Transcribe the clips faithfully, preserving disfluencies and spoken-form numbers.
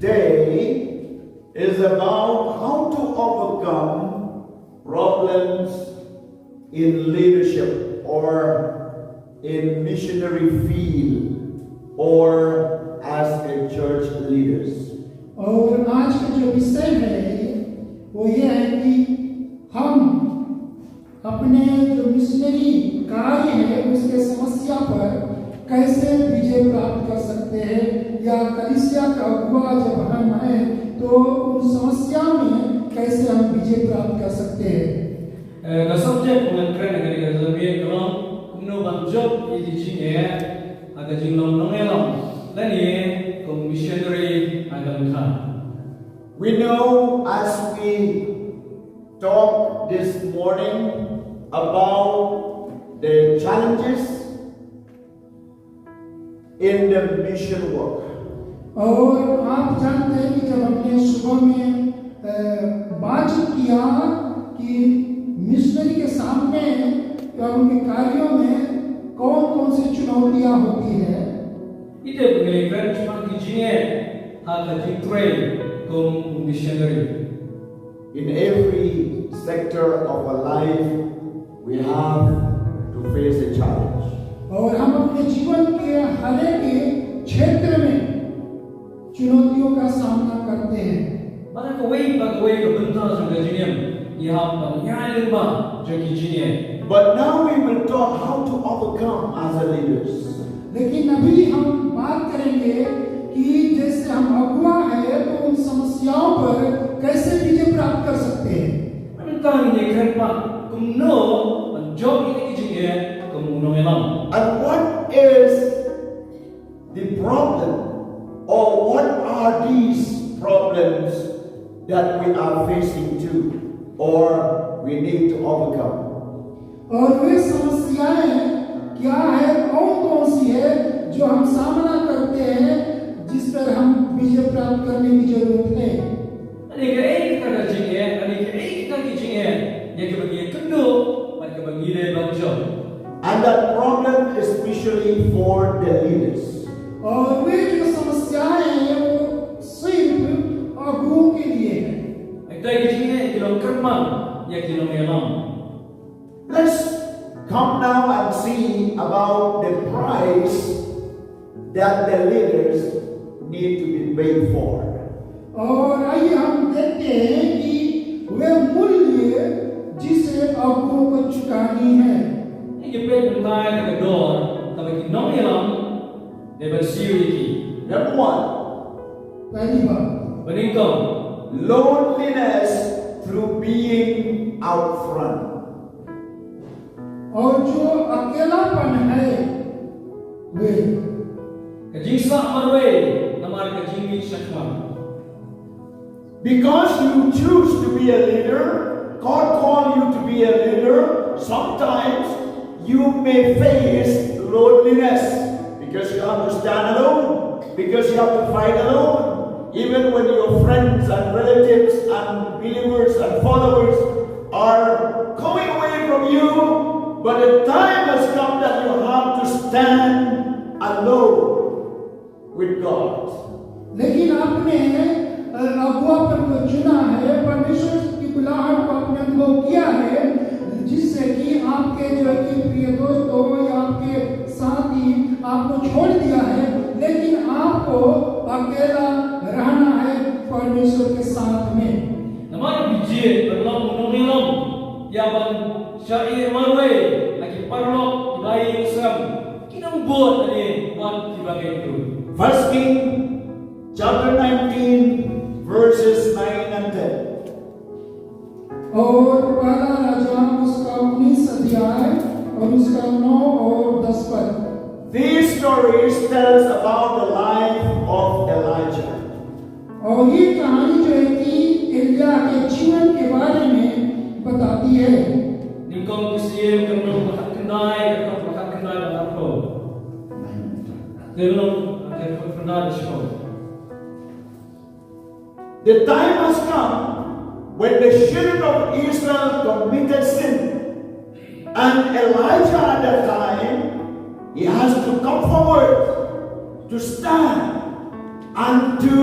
Today is about how to overcome problems in leadership or in missionary field or as a church leaders. और आज का जो विषय है वो ये है कि हम अपने जो मिशनरी कार्य है उसके समस्या पर कैसे विजय प्राप्त कर सकते हैं, या कलीसिया का अगुआ जब हम हैं तो उन समस्या में कैसे हम विजय प्राप्त कर सकते हैं। Eh, ka subject ba ngan kren ha kane ka taïew ka long kumno ban jop ïa ki jingeh ha ka jinglong nongïalam lane kum missionary ha ka lyngkha. We know as we talk this morning about the challenges in the mission work. और आप जानते हैं कि जब हमने सुबह में अ, बातचीत किया कि मिशनरी के सामने या उनके कार्यों में कौन कौन सी चुनौतियां होती है। Ite ba ngi kren shaphang ki jingeh ha ka jingtrei kum u missionary. In every sector of our life, we have to face a challenge. और हम अपने जीवन के हर एक क्षेत्र में चुनौतियों का सामना करते हैं। Bad ha kawei pa kawei ka bynta jong ka jingim ngi hap ban ïaid lyngba jong ki jingeh. But now we will talk how to overcome as a leaders. लेकिन अभी हम बात करेंगे कि जैसे हम अगुआ हैं तो उन समस्याओं पर कैसे विजय प्राप्त कर सकते हैं। Mynta ngin ïa kren pat kumno ban jop ïa ki jingeh kum u nongïalam. And what is the problem, or what are these problems that we are facing to, or we need to overcome? और वे समस्याएं क्या है, कौन कौन सी है जो हम सामना करते हैं, जिस पर हम विजय प्राप्त करने की जरूरत है। Ani kaei kata ka jingeh, ani kaei kata ki jingeh ïa kaba ngi ïakynduh bad kaba ngi dei ban jop. And that problem is especially for the leaders. और वे जो समस्याएं हैं वो सिर्फ अगुओं के लिए है। Ita ki jingeh ki long kyrpang ïa ki nongïalam. Let's come now and see about the price that the leaders need to be paid for. और आइए हम देखते हैं कि वे मूल्य जिसे अगुओं को चुकानी है। Ngi peit mynta ïa ka dor kaba ki nongïalam dei ban siew ïa ki. Number one, पहली बात, Ba nyngkong, loneliness through being out front. और जो अकेलापन है वे ka jingsah marwei namar ka jingmih shakhmat. Because you choose to be a leader, God called you to be a leader, sometimes you may face loneliness because you have to stand alone, because you have to fight alone. Even when your friends and relatives and believers and followers are going away from you, but the time has come that you have to stand alone with God. लेकिन आपने अ, अगुआपन को चुना है, परमेश्वर की बुलाहट को आपने अनुभव किया है, जिससे कि आपके जो है कि प्रिय दोस्त हो या आपके साथी आपको छोड़ दिया है, लेकिन आपको अकेला रहना है परमेश्वर के साथ में। Namar ba ngi jied ban long u nongïalam ïa ban shah ïa marwei ha ki paralok kiba ïeit, ki nongbud lane wat kiba ïeit ruh. First King chapter nineteen, verses nine and ten. और पहला राजा उसका उन्नीस अध्याय और उसका नौ और दस पद। These stories tells about the life of Elijah. और ये कहानी जो है कि एलिया के जीवन के बारे में बताती है। Nyngkong ki Syiem ka lynnong ba khatkhyndai, ka dkhot ba khatkhyndai bad arphew. Ka lynnong ka dkhot khatkhyndai bad arphew. The time has come when the children of Israel committed sin. And Elijah at that time, he has to come forward to stand and to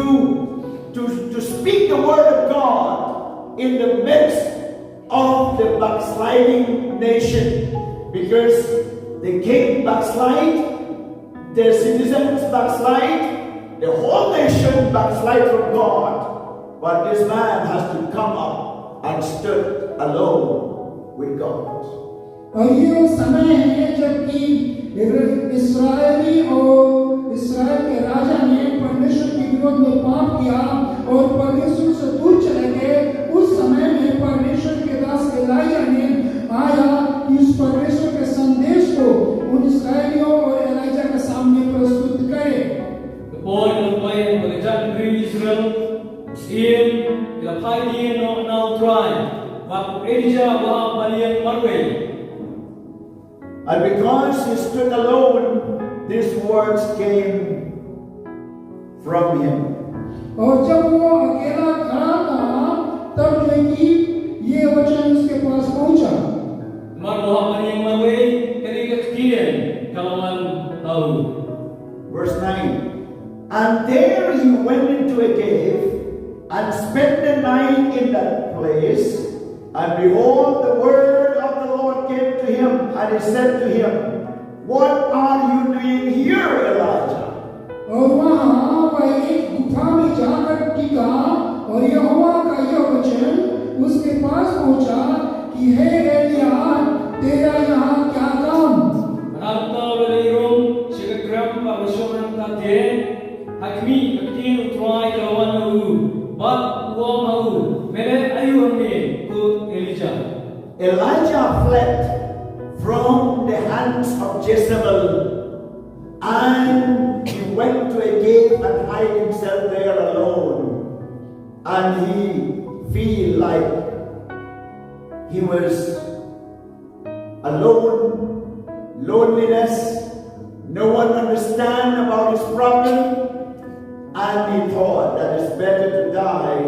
to, to speak the word of God in the midst of the backsliding nation, because the king backslide, the citizens backslide, the whole nation backslide from God. But this man has to come up and stood alone with God. और ये वो समय है जबकि इस्राएली और इस्राएल के राजा ने परमेश्वर के विरोध में पाप किया और परमेश्वर से दूर चले गए। उस समय में परमेश्वर के दास एलिया ने आया कि उस परमेश्वर के संदेश को उन इस्राएलियों और एलिया के सामने प्रस्तुत करे। Ka por ka la poi ha kaba ka jaitbynriew Israel, siem, ka la phai ïa u na u Trai, bad u Elijah u hap ban ïeng marwei. And because he stood alone, these words came from him. और जब वो अकेला खड़ा था, तब जो है कि ये वचन उसके पास पहुंचा। Namar u hap ban ïeng marwei, kane ka ktien ka la wan ha u. Verse nine. And there he went into a cave and spent the night in that place. And behold, the word of the Lord came to him, and he said to him, "What are you doing here, Elijah?" और वहां वह एक गुफा में जाकर टिका, और यहोवा का यह वचन उसके पास पहुंचा कि हे एलिया, तेरा यहाँ क्या काम? Hynrei u la leit rung sha ka krem bad u la shong hangta te. Ha khmih, ka ktien u Trai ka la wan ha u, bad u ong ha u, me leh aïu hangne, ko Elijah? Elijah fled from the hands of Jezebel, and he went to a cave and hid himself there alone. And he feel like he was alone, loneliness, no one understand about his problem, and he thought that it's better to die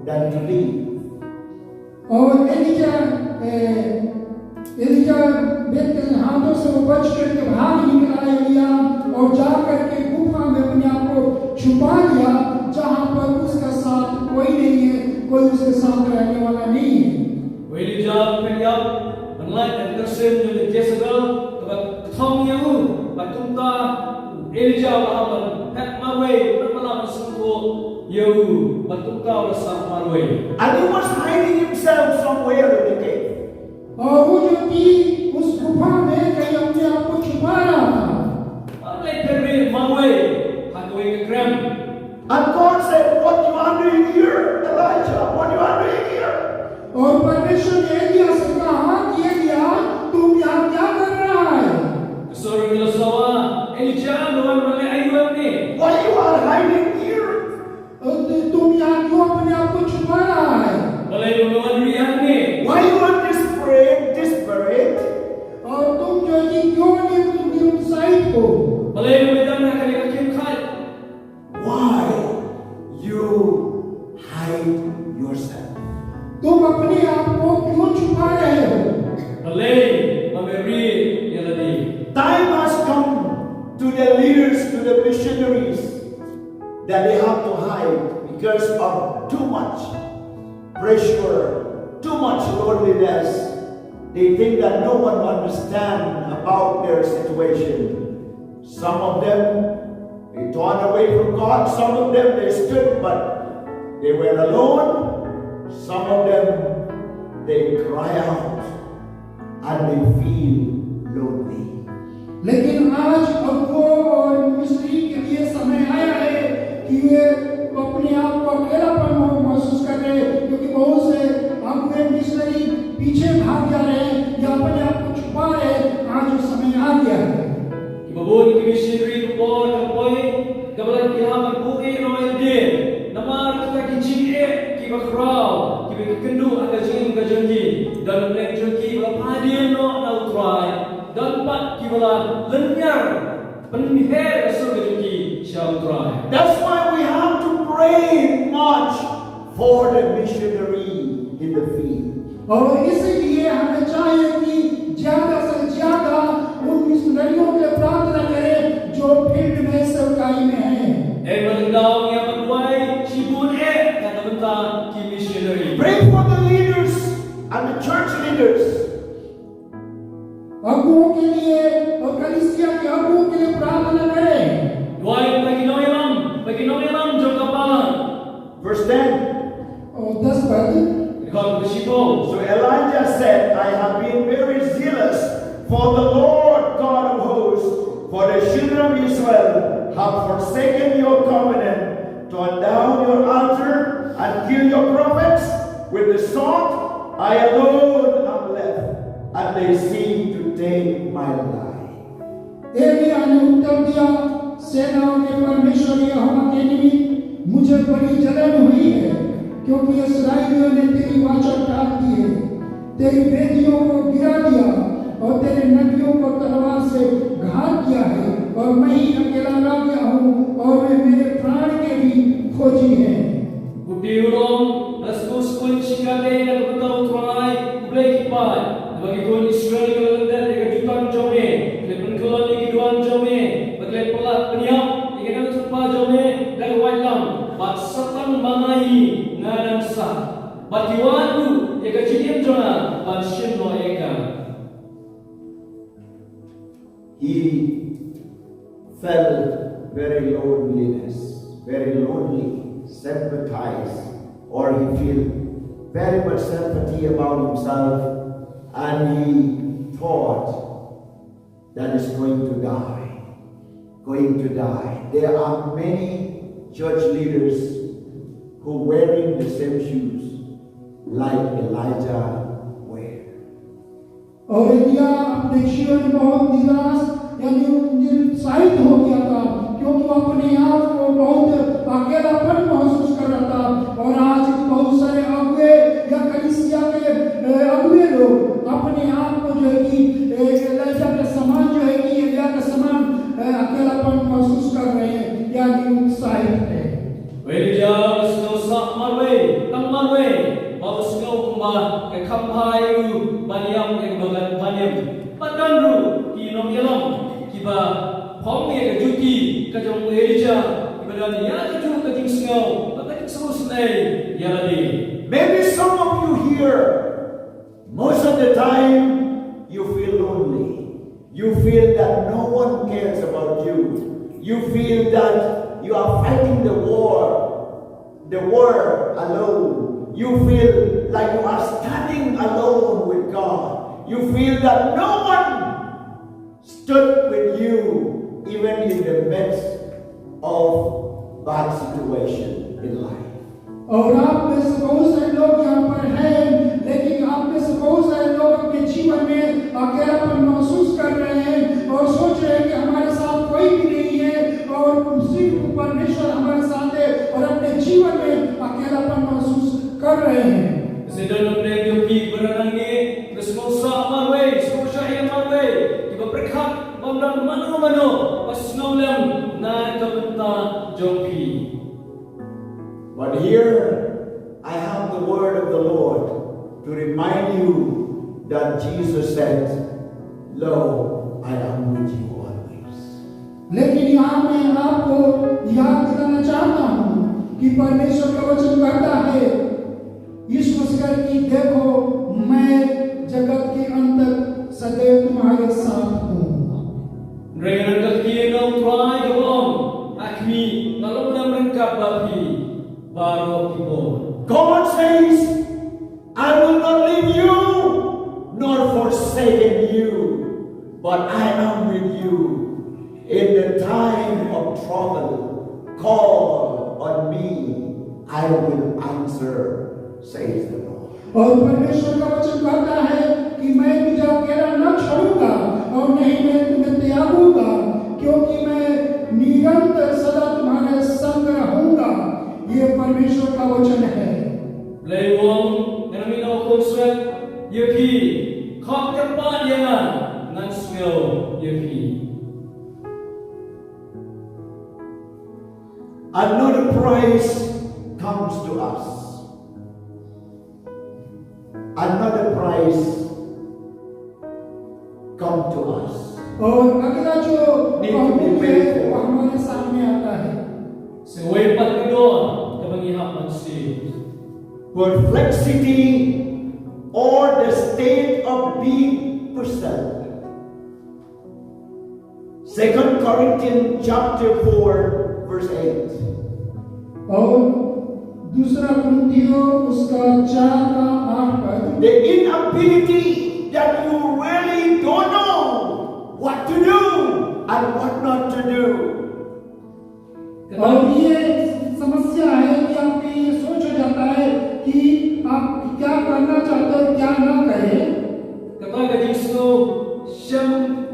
than to live. और एलिजा ए, एलिजाबेथ के हाथों से वो बच करके भाग निकला एलिया, और जा करके गुफा में अपने आप को छुपा लिया, जहां पर उसका साथ कोई नहीं है, कोई उसके साथ रहने वाला नहीं है। U Elijah u phet ïap ban lait na ka kyrsiew jong ka Jezebel kaba ktah ïa u, bad kumta u Elijah u la hap ban phet marwei, u la hap ban sngewthuh ïa u, bad kumta u la sah marwei. And he was hiding himself somewhere in the cave. और वो जो थी उस गुफा में कहीं अपने आप को छुपा रहा था। Bad u la phet marwei ha kawei ka krem. And God said, "What you are doing here, Elijah? What you are doing here?" और परमेश्वर ने एलिया से कहा कि एलिया, तुम यहाँ क्या कर रहा है? Ka sur ka la sawah, Elijah, me wan ban leh aïu hangne? Why you are hiding here? और तु-, तुम यहाँ क्यों अपने आप को छुपा रहा है? Balei me wan rieh hangne? Why you are desperate, desperate? और तुम जो है कि क्यों नि-, निरुत्साहित हो? Balei me don ha kane ka khim khat? Why you hide yourself? तुम अपने आप को क्यों छुपा रहे हो? Balei me rieh ïa lade? Time has come to the leaders, to the missionaries, that they have to hide because of too much pressure, too much loneliness. They think that no one understand about their situation. Some of them, they turn away from God. Some of them, they stood, but they were alone. Some of them, they cry out and they feel lonely. लेकिन आज अगुओं और मिशनरी के लिए समय आया है कि वे अपने आप को अकेलापन मह-, महसूस कर रहे हैं, क्योंकि बहुत से अगुए मिशनरी पीछे भाग जा रहे हैं या अपने आप को छुपा रहे हैं। आज वो समय आ गया है। Kiba bun ki missionary ka por ka poi, kaba la ki hap ban buh ïa ki roi lade. Namar kata ki jingeh kiba khraw, kiba ki kynduh ha ka jingim ka jong ki. Don bynta jong ki ba la phai dien noh na u Trai. Don pat kiba la lynñiar pynhiar ka sur ka jong ki sha u Trai. That's why we have to pray much for the missionary in the field. और इसीलिए हमें चाहिए कि ज्यादा से ज्यादा उन मिशनरियों के लिए प्रार्थना करें जो फील्ड में सेवकाई में हैं। Dei ba la kyndaw ïa ban duwai shibun So Elijah said, "I have been very zealous for the Lord God of hosts, for the children of Israel have forsaken your covenant, torn down your altar, and killed your prophets with the sword. I alone am left, and they seek to take my life." Elia ने उत्तर दिया, सेनाओं के परमेश्वर यहोवा के निमित्त मुझे बड़ी जलन हुई है, क्योंकि इस्राएलियों ने तेरी वाचा टाल दी है। तेरी वेदियों को गिरा दिया और तेरे नबियों को तलवार से घात किया है, और मैं ही अकेला रह गया हूँ और वे मेरे प्राण के भी खोजी हैं। Ku Rom, la sngewsih shikatdei na ka bynta U Trai, U Blei ki paid, ba ki khun Israel ki la lyndet ïa ka jutang jong me, ki la pynkyllon ïa ki duwan jong me, ba ki la pynlap pynïap ïa ka nongtyrwa jong me da ka waitlam, bad sa tang ma nga hi nga nang sah. Bad ki wad ruh ïa ka jingim jong nga ban shim noh ïa ka. He felt very loneliness, very lonely, sympathize, or he feel very much sympathy about himself, and he thought that is going to die, going to die. There are many church leaders who wearing the same shoes like Elijah wear. और एलिया अपने जीवन में बहुत निराश यानी निरुत्साहित हो गया था, क्योंकि वो अपने आप को बहुत अकेलापन महसूस कर रहा था। और आज भी बहुत सारे अगुए या कलीसिया के, ए, अगुए लोग अपने आप को जो है कि, ए, एलिशा के समान जो है कि एलिया के समान, ए, अकेलापन महसूस कर रहे हैं या निरुत्साहित है। Elijah u la sngewsih marwei, tang marwei, ba u sngew kumba ka kham bha ïa u ban ïam ïa ka bagat banim. Bad don ruh ki nongïalam kiba phong ïa ka juti ka jong u Elijah, kiba don ïa kajuh ka jingsngew bad ka jingsngewsynei ïa lade. Maybe some of you here, most of the time, you feel lonely. You feel that no one cares about you. You feel that you are fighting the war, the war alone. You feel like you are standing alone with God. You feel that no one stood with you, even in the midst of bad situation in life. और आप में से बहुत सारे लोग यहाँ पर हैं, लेकिन आप में से बहुत सारे लोग अपने जीवन में अकेलापन महसूस कर रहे हैं और सोच रहे हैं कि हमारे साथ कोई भी नहीं है और सिर्फ परमेश्वर हमारे साथ है, और अपने जीवन में अकेलापन महसूस कर रहे हैं। Sdang ngi ki briew ngi, ki sngewsih marwei, sngewsih marwei, kiba pyrkhat bym don mano mano ba sngewlem na ka bynta jong phi. But here I have the word of the Lord to remind you that Jesus said, "Lo, I am with you always." लेकिन यहाँ मैं आपको याद दिलाना चाहता हूँ कि परमेश्वर का वचन कहता है, यीशु मसीह की, "देखो, मैं जगत के अंत तक सदैव तुम्हारे साथ हूँ।" Hynrei ngan kylli ïa u Trai kaba ong, "Ai kmie, nga long lem ryngkat bad phi baroh ki por." God says, "I will not leave you nor forsaken you, but I am with you. In the time of trouble, call on me, I will answer, says the Lord." और परमेश्वर का वचन कहता है कि मैं तुझे अकेला न छोड़ूंगा और नहीं मैं तुम्हें त्यागूंगा, क्योंकि मैं निरंतर सदा तुम्हारे संग रहूंगा। ये परमेश्वर का वचन है। Blei u ong, ngan ïa u khun swet ïa phi, khot kyrpad ïa nga, ngan sngew ïa phi. Another price comes to us. Another price come to us. और अगला जो need to be prayed for. हमारे सामने आता है। Sa kawei pat ka dor kaba ngi hap ban siew. Perplexity or the state of being puzzled. Second Corinthians chapter four, verse eight. और दूसरा कुरिन्थियों उसका चार का आठ पद। The inability that you really don't know what to do and what not to do. और ये समस्या है कि आपके ये सोच हो जाता है कि आप क्या करना चाहते हो, क्या ना करें। Kata ka jingsngew shem,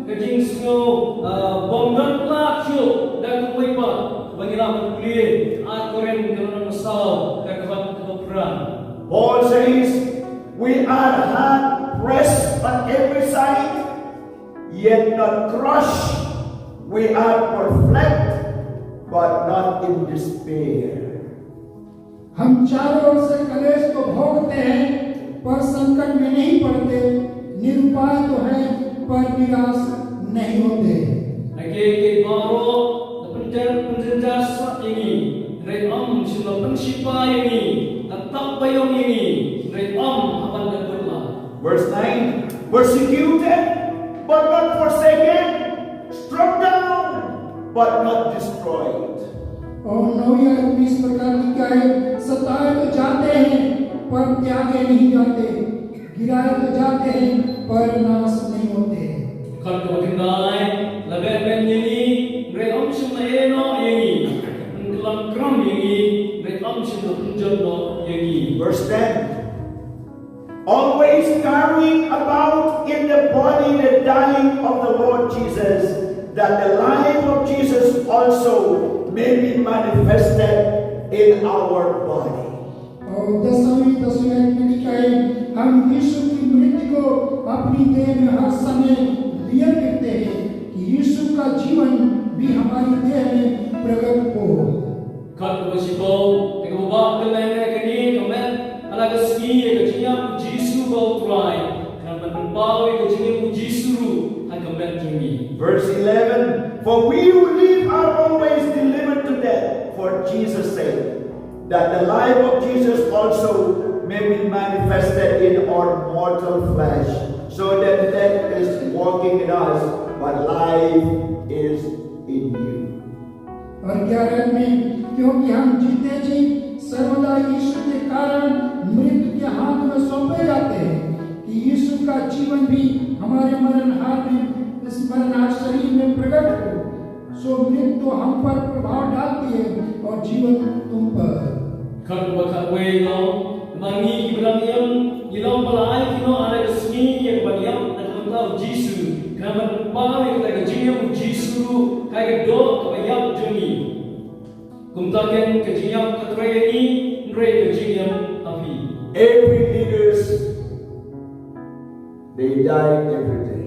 ka jingsngew, ah, bym don la shuh da kawei pat ba ngi la pule ha Korinth ka lynnong saw ka dkhot kaba phra. Paul says, "We are hard pressed on every side, yet not crushed. We are perplexed, but not in despair." हम चारों ओर से कलेश को भोगते हैं, पर संकट में नहीं पड़ते, निरुपाय तो हैं, पर निराश नहीं होते। Hynrei ki baroh la pynjynjar sah ïa ngi, hynrei ym shym la pynshipai ïa ngi, la tap baïong ïa ngi, hynrei ym ha ban da kut la. Verse nine, persecuted, but not forsaken, struck down, but not destroyed. और नौ याद में इस प्रकार लिखा है, सताए तो जाते हैं, पर त्यागे नहीं जाते, गिराए तो जाते हैं, पर नाश नहीं होते। Khat kaba khyndai, la beh beiñ ïa ngi, hynrei ym shym la ïeh noh ïa ngi, la kyllon krum ïa ngi, hynrei ym shym la pynjot noh ïa ngi. Verse ten. Always carrying about in the body the dying of the Lord Jesus, that the life of Jesus also may be manifested in our body. और दसवीं दसवीं आयत में लिखा है, हम यीशु की मृत्यु को अपनी देह में हर समय लिए फिरते हैं, कि यीशु का जीवन भी हमारी देह में प्रकट हो। Khat kaba shiphew, te kaba bha ka leh kane ka met ha la ka sngi ïa ka jingïap u Jisu ba u Trai, khnang ban pynpaw ïa ka jingim u Jisu ruh ha ka met jong ngi. Verse eleven, for we who live are always delivered to death for Jesus' sake, that the life of Jesus also may be manifested in our mortal flesh, so that death is working in us, but life is in you. और ग्यारह में, क्योंकि हम जीते जी सर्वदा यीशु के कारण मृत्यु के हाथ में सौंपे जाते हैं, कि यीशु का जीवन भी हमारे मरणहार में, इस मरणहार शरीर में प्रकट हो, सो मृत्यु हम पर प्रभाव डालती है और जीवन तुम पर। Khat kaba khatwei, namar ngi kiba dang im, ngi long ba la ai ki noh ha ka sngi ïa ka ban ïap na ka bynta u Jisu, khnang ban pynpaw ïa kata ka jingim u Jisu ha ka doh kaba ïap jong ngi. Kumta keiñ ka jingïap ka trei ïa ngi, hynrei ka jingim ha phi. Every leaders, they die every day.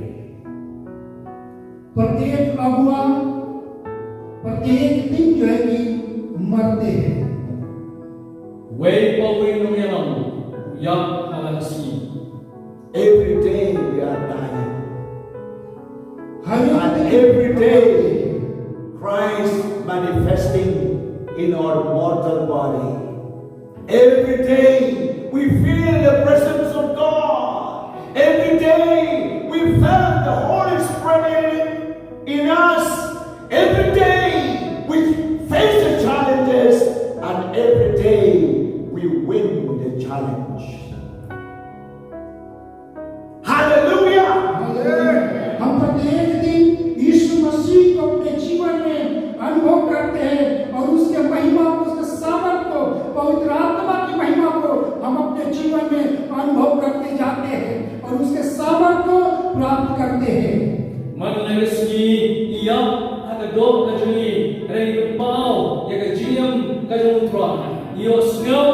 प्रत्येक अगुआ, प्रत्येक दिन जो है कि मरते हैं। Wei pa wei u nongïalam u ïap ha la ka sngi. Every day we are dying. हर एक And दिन every day Christ manifesting in our mortal body. Every day we feel the presence of God. Every day we felt the Holy Spirit in us. Every day we face the challenges, and every day we win the challenge. Hallelujah! हम प्रत्येक दिन यीशु मसीह को अपने जीवन में अनुभव करते हैं और उसके महिमा को, उसके सामर्थ को, पवित्र आत्मा की महिमा को हम अपने जीवन में अनुभव करते जाते हैं और उसके सामर्थ को प्राप्त करते हैं। Man la ka sngi ngi ïap ha ka doh ka jong ngi, hynrei ngi pynpaw ïa ka jingim ka jong u Trai. Ngi ïohsngew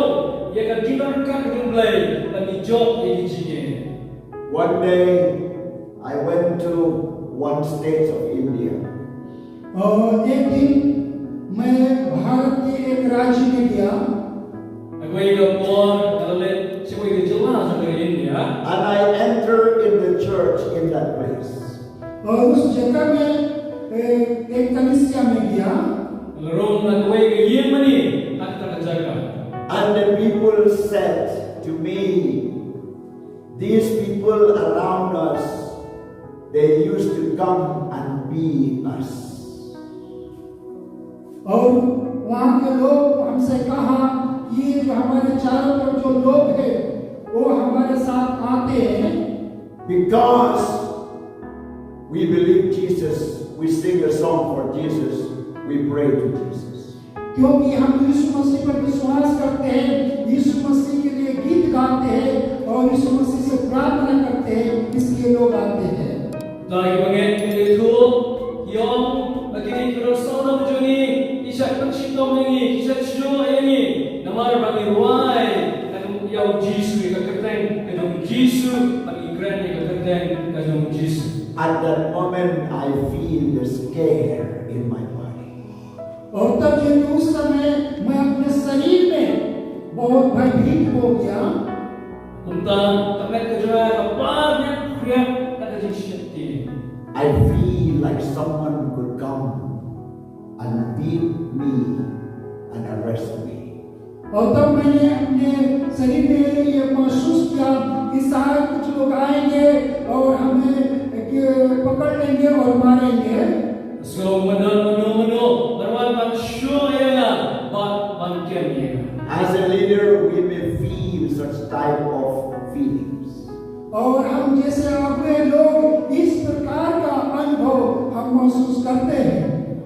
ïa ka jingïarap ka jong u Blei, bad ngi jop ïa ki jingeh. One day, I went to one state of India. और एक दिन मैं भारत के एक राज्य में गया। Ha kawei ka por nga la leit sha kawei ka jylla jong ka India. And I entered in the church in that place. और उस जगह में, ए, एक कलीसिया में गया। Nga la rung ha kawei ka ïingmane ha kata ka jaka. And the people said to me, these people around us, they used to come and beat us. और वहाँ के लोग हमसे कहा ये जो हमारे चारों तरफ जो लोग हैं, वो हमारे साथ आते हैं। Because we believe Jesus, we sing a song for Jesus, we pray to Jesus. क्योंकि हम यीशु मसीह पर विश्वास करते हैं, यीशु मसीह के लिए गीत गाते हैं और यीशु मसीह से प्रार्थना करते हैं, इसलिए लोग आते हैं। Dei ba ngi ki ïathuh, ïong ba kine ki rong sawdong jong ngi ki shait pynshitom ïa ngi, ki shait shu ïa ngi. Namar ba ngi rwai ïa ka Jisu, ïa ka kyrteng ka jong Jisu, ba ngi kren ïa ka kyrteng ka jong Jisu. At that moment, I feel the scare in my body. और तब, क्योंकि उस समय मैं अपने शरीर में बहुत भयभीत हो गया। Kumta ka met ka jong nga ka par ñiang khriat na ka jingsheptieng. I feel like someone could come and beat me and arrest me. और तब मैंने अपने शरीर में ये महसूस किया कि शायद कुछ लोग आएंगे और हमें पकड़ लेंगे और मारेंगे। So mynta mynta mynta ban wan ban shu ïa nga, ban ban kem ïa nga. As a leader, we may feel such type of feelings. और हम जैसे अगुए लोग इस प्रकार का अनुभव हम महसूस करते हैं।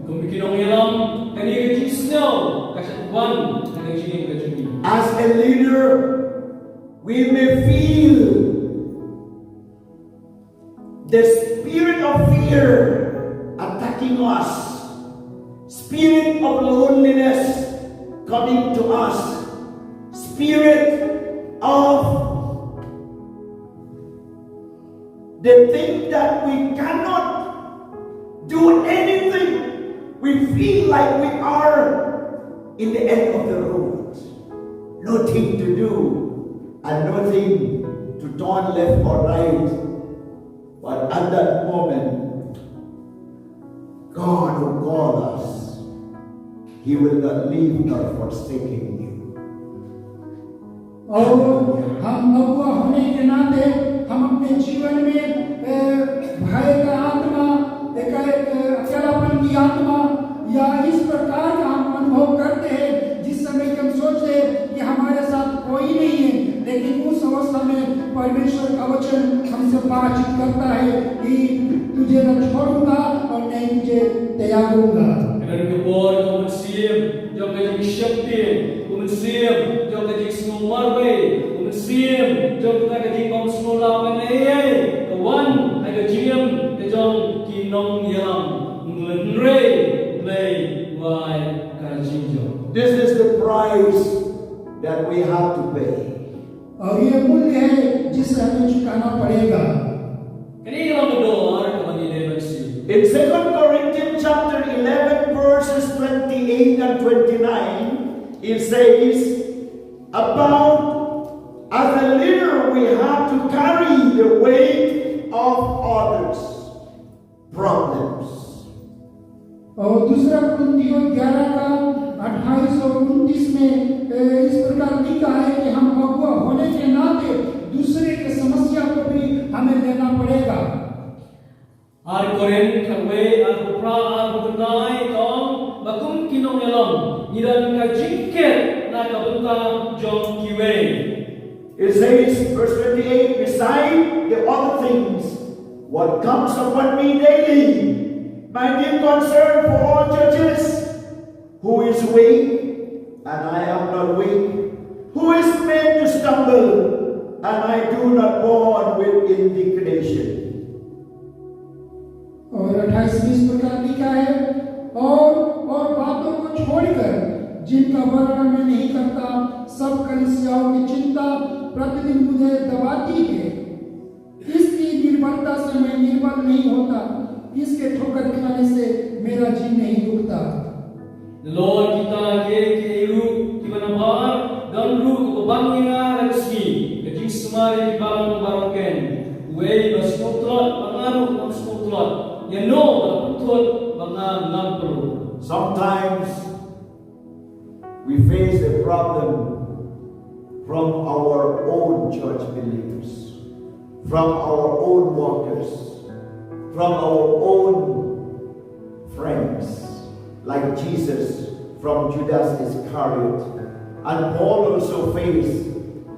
Kum ki nongïalam, kane ka jingsngew ka shait wan na ka jingim ka jong ngi. As a leader, we may feel the spirit of fear attacking us, spirit of loneliness coming to us, spirit of the thing that we cannot do anything. We feel like we are in the end of the road. Nothing to do and nothing to turn left or right. But at that moment, God who called us, He will not leave nor forsaken you. और हम अगुआ होने के नाते हम अपने जीवन में, अ, भय का आत्मा, एक, अ, अकेलापन की आत्मा या इस प्रकार का हम अनुभव करते हैं, जिस समय कि हम सोचते हैं कि हमारे साथ कोई नहीं है, लेकिन उस अवस्था में परमेश्वर का वचन हमसे बातचीत करता है कि तुझे न छोड़ूंगा और न ही तुझे त्यागूंगा। Kane ka por ka mynsiem jong ka jingsheptieng, ka mynsiem jong ka jingsngew marwei, ka mynsiem jong ka jingbym sngewlah ban ïa ka wan ha ka jingim ka jong ki nongïalam. Hynrei Blei u ai ka jingjop. This is the price that we have to pay. और ये मूल्य है जिसे हमें चुकाना पड़ेगा। Kane ka long ka dor kaba ngi dei ban siew. In Second Corinthians chapter eleven, verses twenty-eight and twenty-nine, it says about, as a leader, we have to carry the weight of others' problems. और दूसरा कुरिन्थियों ग्यारह का अट्ठाईस और उनतीस में, ए, इस प्रकार लिखा है कि हम अगुआ होने के नाते दूसरे के समस्या को भी हमें लेना पड़ेगा। Ar Korinth khatwei, arphew phra, arphew khyndai ka ong ba kum ki nongïalam ngi don ka jingkit na ka bynta jong kiwei. It says, verse twenty-eight, beside the other things, what comes upon me daily, my deep concern for all churches, who is weak, and I am not weak, who is made to stumble, and I do not mourn with indignation. और अट्ठाईस में इस प्रकार लिखा है, और और बातों को छोड़कर जिनका वर्णन मैं नहीं करता, सब कलीसियाओं की चिंता प्रतिदिन मुझे दबाती है। किसकी निर्बलता से मैं निर्बल नहीं होता, किसके ठोकर खाने से मेरा जी नहीं दुखता। Nalor kita kiei kiei ruh kiba nabar, don ruh kaba ban ïa nga ha ka sngi, ka jingsumar ïa ki balang baroh keiñ. Uei ba sngewtlot, ba nga ruh ngam sngewtlot. Ïano ba la pynthut ba nga ngam pynrung. Sometimes we face a problem from our own church believers, from our own workers, from our own friends, like Jesus from Judas Iscariot. And Paul also faced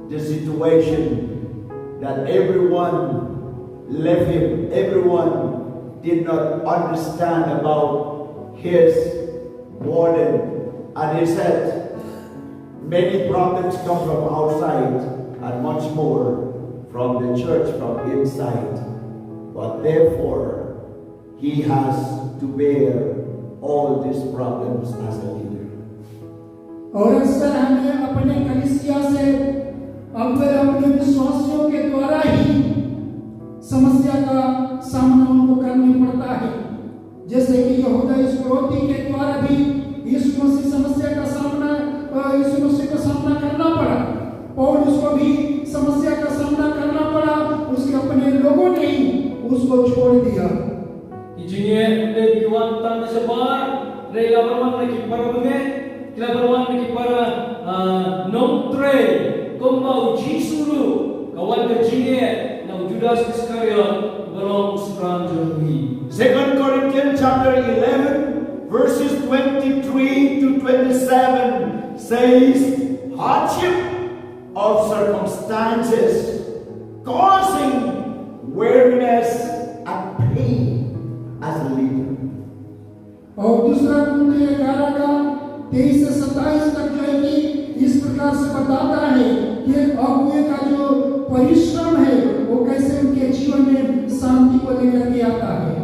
the situation that everyone left him, everyone did not understand about his burden. And he said, many problems come from outside and much more from the church, from inside. But therefore, he has to bear all these problems as a leader. और अक्सर हमें अपने कलीसिया से, अव्वल अपने विश्वासियों के द्वारा ही समस्या का सामना उनको करने पड़ता है। जैसे कि यहूदा इस्करियोती के द्वारा भी यीशु मसीह समस्या का सामना, अ, यीशु मसीह को सामना करना पड़ा। पौलुस को भी समस्या का सामना करना पड़ा, उसके अपने लोगों ने ही उसको छोड़ दिया। Ki jingeh ym dei ba ki wan tang na shabar, hynrei la ban wan na ki para bangeit, ki la ban wan na ki para, ah, nongtrei, kumba u Jisu ruh, ka wan ka jingeh na u Judas Iskariot, uba long u synran jong u. Second Corinthians chapter eleven, verses twenty-three to twenty-seven says, hardship of circumstances causing weariness and pain as a leader. और दूसरा कुरिन्थियों ग्यारह का तेईस से सत्ताईस तक जो है कि इस प्रकार से बताता है कि एक अगुए का जो परिश्रम है, वो कैसे उनके जीवन में शांति को लेकर के आता है।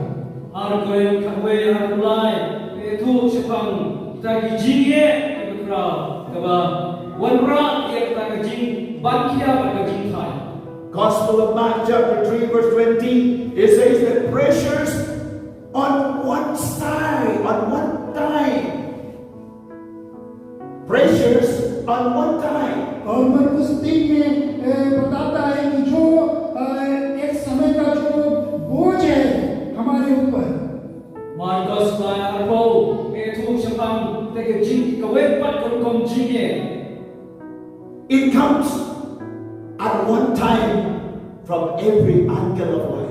Ar Korinth khatwei, ar Korinth lai, ka ïathuh shaphang kita ki jingeh kiba khraw, kaba wanrah ïa kata ka jingbankhia bad ka jingthait. Gospel of Mark chapter three verse twenty, it says that pressures on one side, on one time. Pressures on one time. और मरकुस तीन में, ए, बताता है कि जो, अ, एक समय का जो बोझ है हमारे ऊपर, Markos lai, arphew, ka ïathuh shaphang kita ki jing, kawei pat ka rukom jingeh. It comes at one time from every angle of life.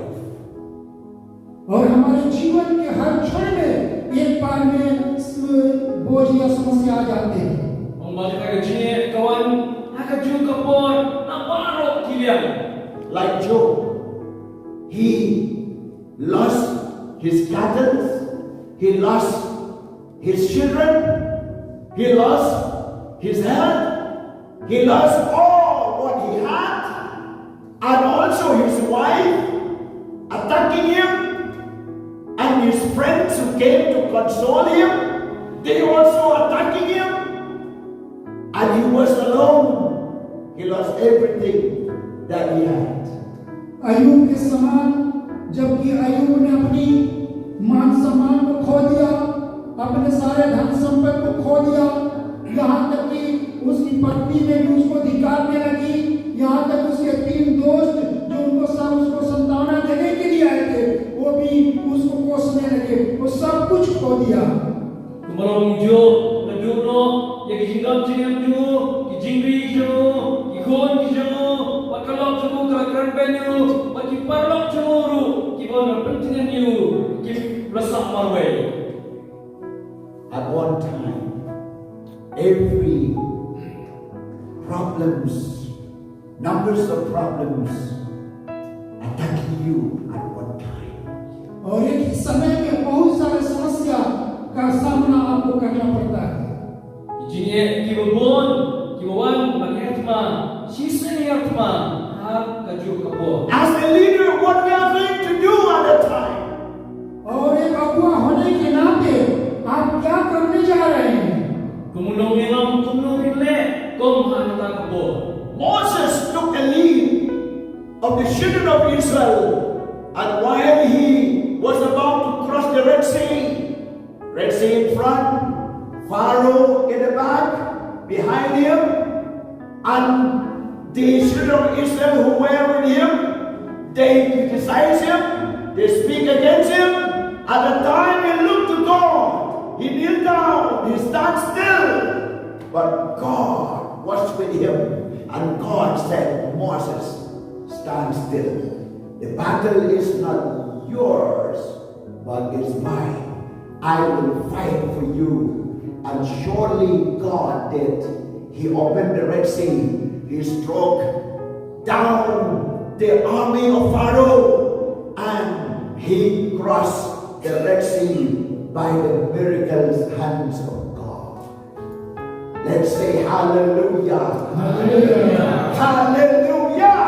और हमारे जीवन के हर क्षण में एक बार में स-, बोझ या समस्या आ जाते हैं। Ong ba kata ka jingeh ka wan ha kajuh ka por, na baroh ki liang. Like Job, he lost his cattle, he lost his children, he lost his health, he lost all what he had, and also his wife attacking him, and his friends who came to console him, they also attacking him, and he was alone. He lost everything that he had. अय्यूब के समान, जबकि अय्यूब ने अपनी मान सम्मान को खो दिया, अपने सारे धन संपत्ति को खो दिया, यहाँ तक कि उसकी पत्नी ने भी उसको धिक्कारने लगी। यहाँ तक उसके तीन दोस्त, जो उनको सब, उसको संतावना देने के लिए आए थे, वो भी उसको कोसने लगे। वो सब कुछ खो दिया। Kumba long u Job, u la duh noh ïa ki jingdon jingem jong u, ki jingri jong u, ki khun ki jong u, bad ka lok jong u ka la kren beiñ ïa u, bad ki paralok jong u ruh kiba u la pyntngen ïa u ki la sah marwei. At one time, every problems, numbers of problems attacking you at one time. और एक ही समय में बहुत सारे समस्या का सामना आपको करना पड़ता है। Ki jingeh kiba bun kiba wan ban ïa thma, shisien ïa thma ha kajuh ka por. As a leader, what we are going to do at a time? और एक अगुआ होने के नाते आप क्या करने जा रहे हैं? Kumno ngin long, kumno ngin leh kum ha kata ka por. Moses took a leave of the children of Israel, and while he was about to cross the Red Sea, Red Sea in front, Pharaoh in the back, behind him, and the children of Israel who were with him, they criticize him, they speak against him. At the time he looked to God, he kneeled down, he stand still. But God was with him, and God said, Moses, stand still. The battle is not yours, but it's mine. I will fight for you. And surely God did. He opened the Red Sea. He struck down the army of Pharaoh, and he crossed the Red Sea by the miraculous hands of God. Let's say hallelujah. Hallelujah. Hallelujah.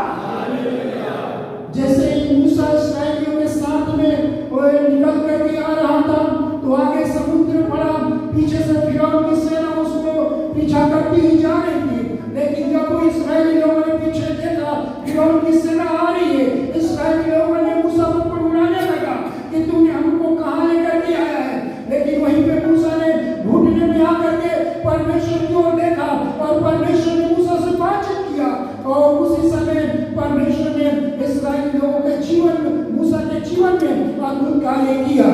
जैसे ही मूसा इसराइलियों के साथ में वो निकल करके आ रहा था, तो आगे समुद्र पड़ा, पीछे से फिरौन की सेना उसको पीछा करती ही जा रही थी। लेकिन जब वो इसराइली लोगों ने पीछे देखा, फिरौन की सेना आ रही है, इसराइली लोगों ने मूसा को पुकारने लगा कि तूने हमको कहाँ लेकर के आया है। लेकिन वहीं पे मूसा ने घुटने में आकर के परमेश्वर की ओर देखा और परमेश्वर ने मूसा से बातचीत किया, और उसी समय परमेश्वर ने इसराइली लोगों के जीवन में, मूसा के जीवन में अद्भुत कार्य किया।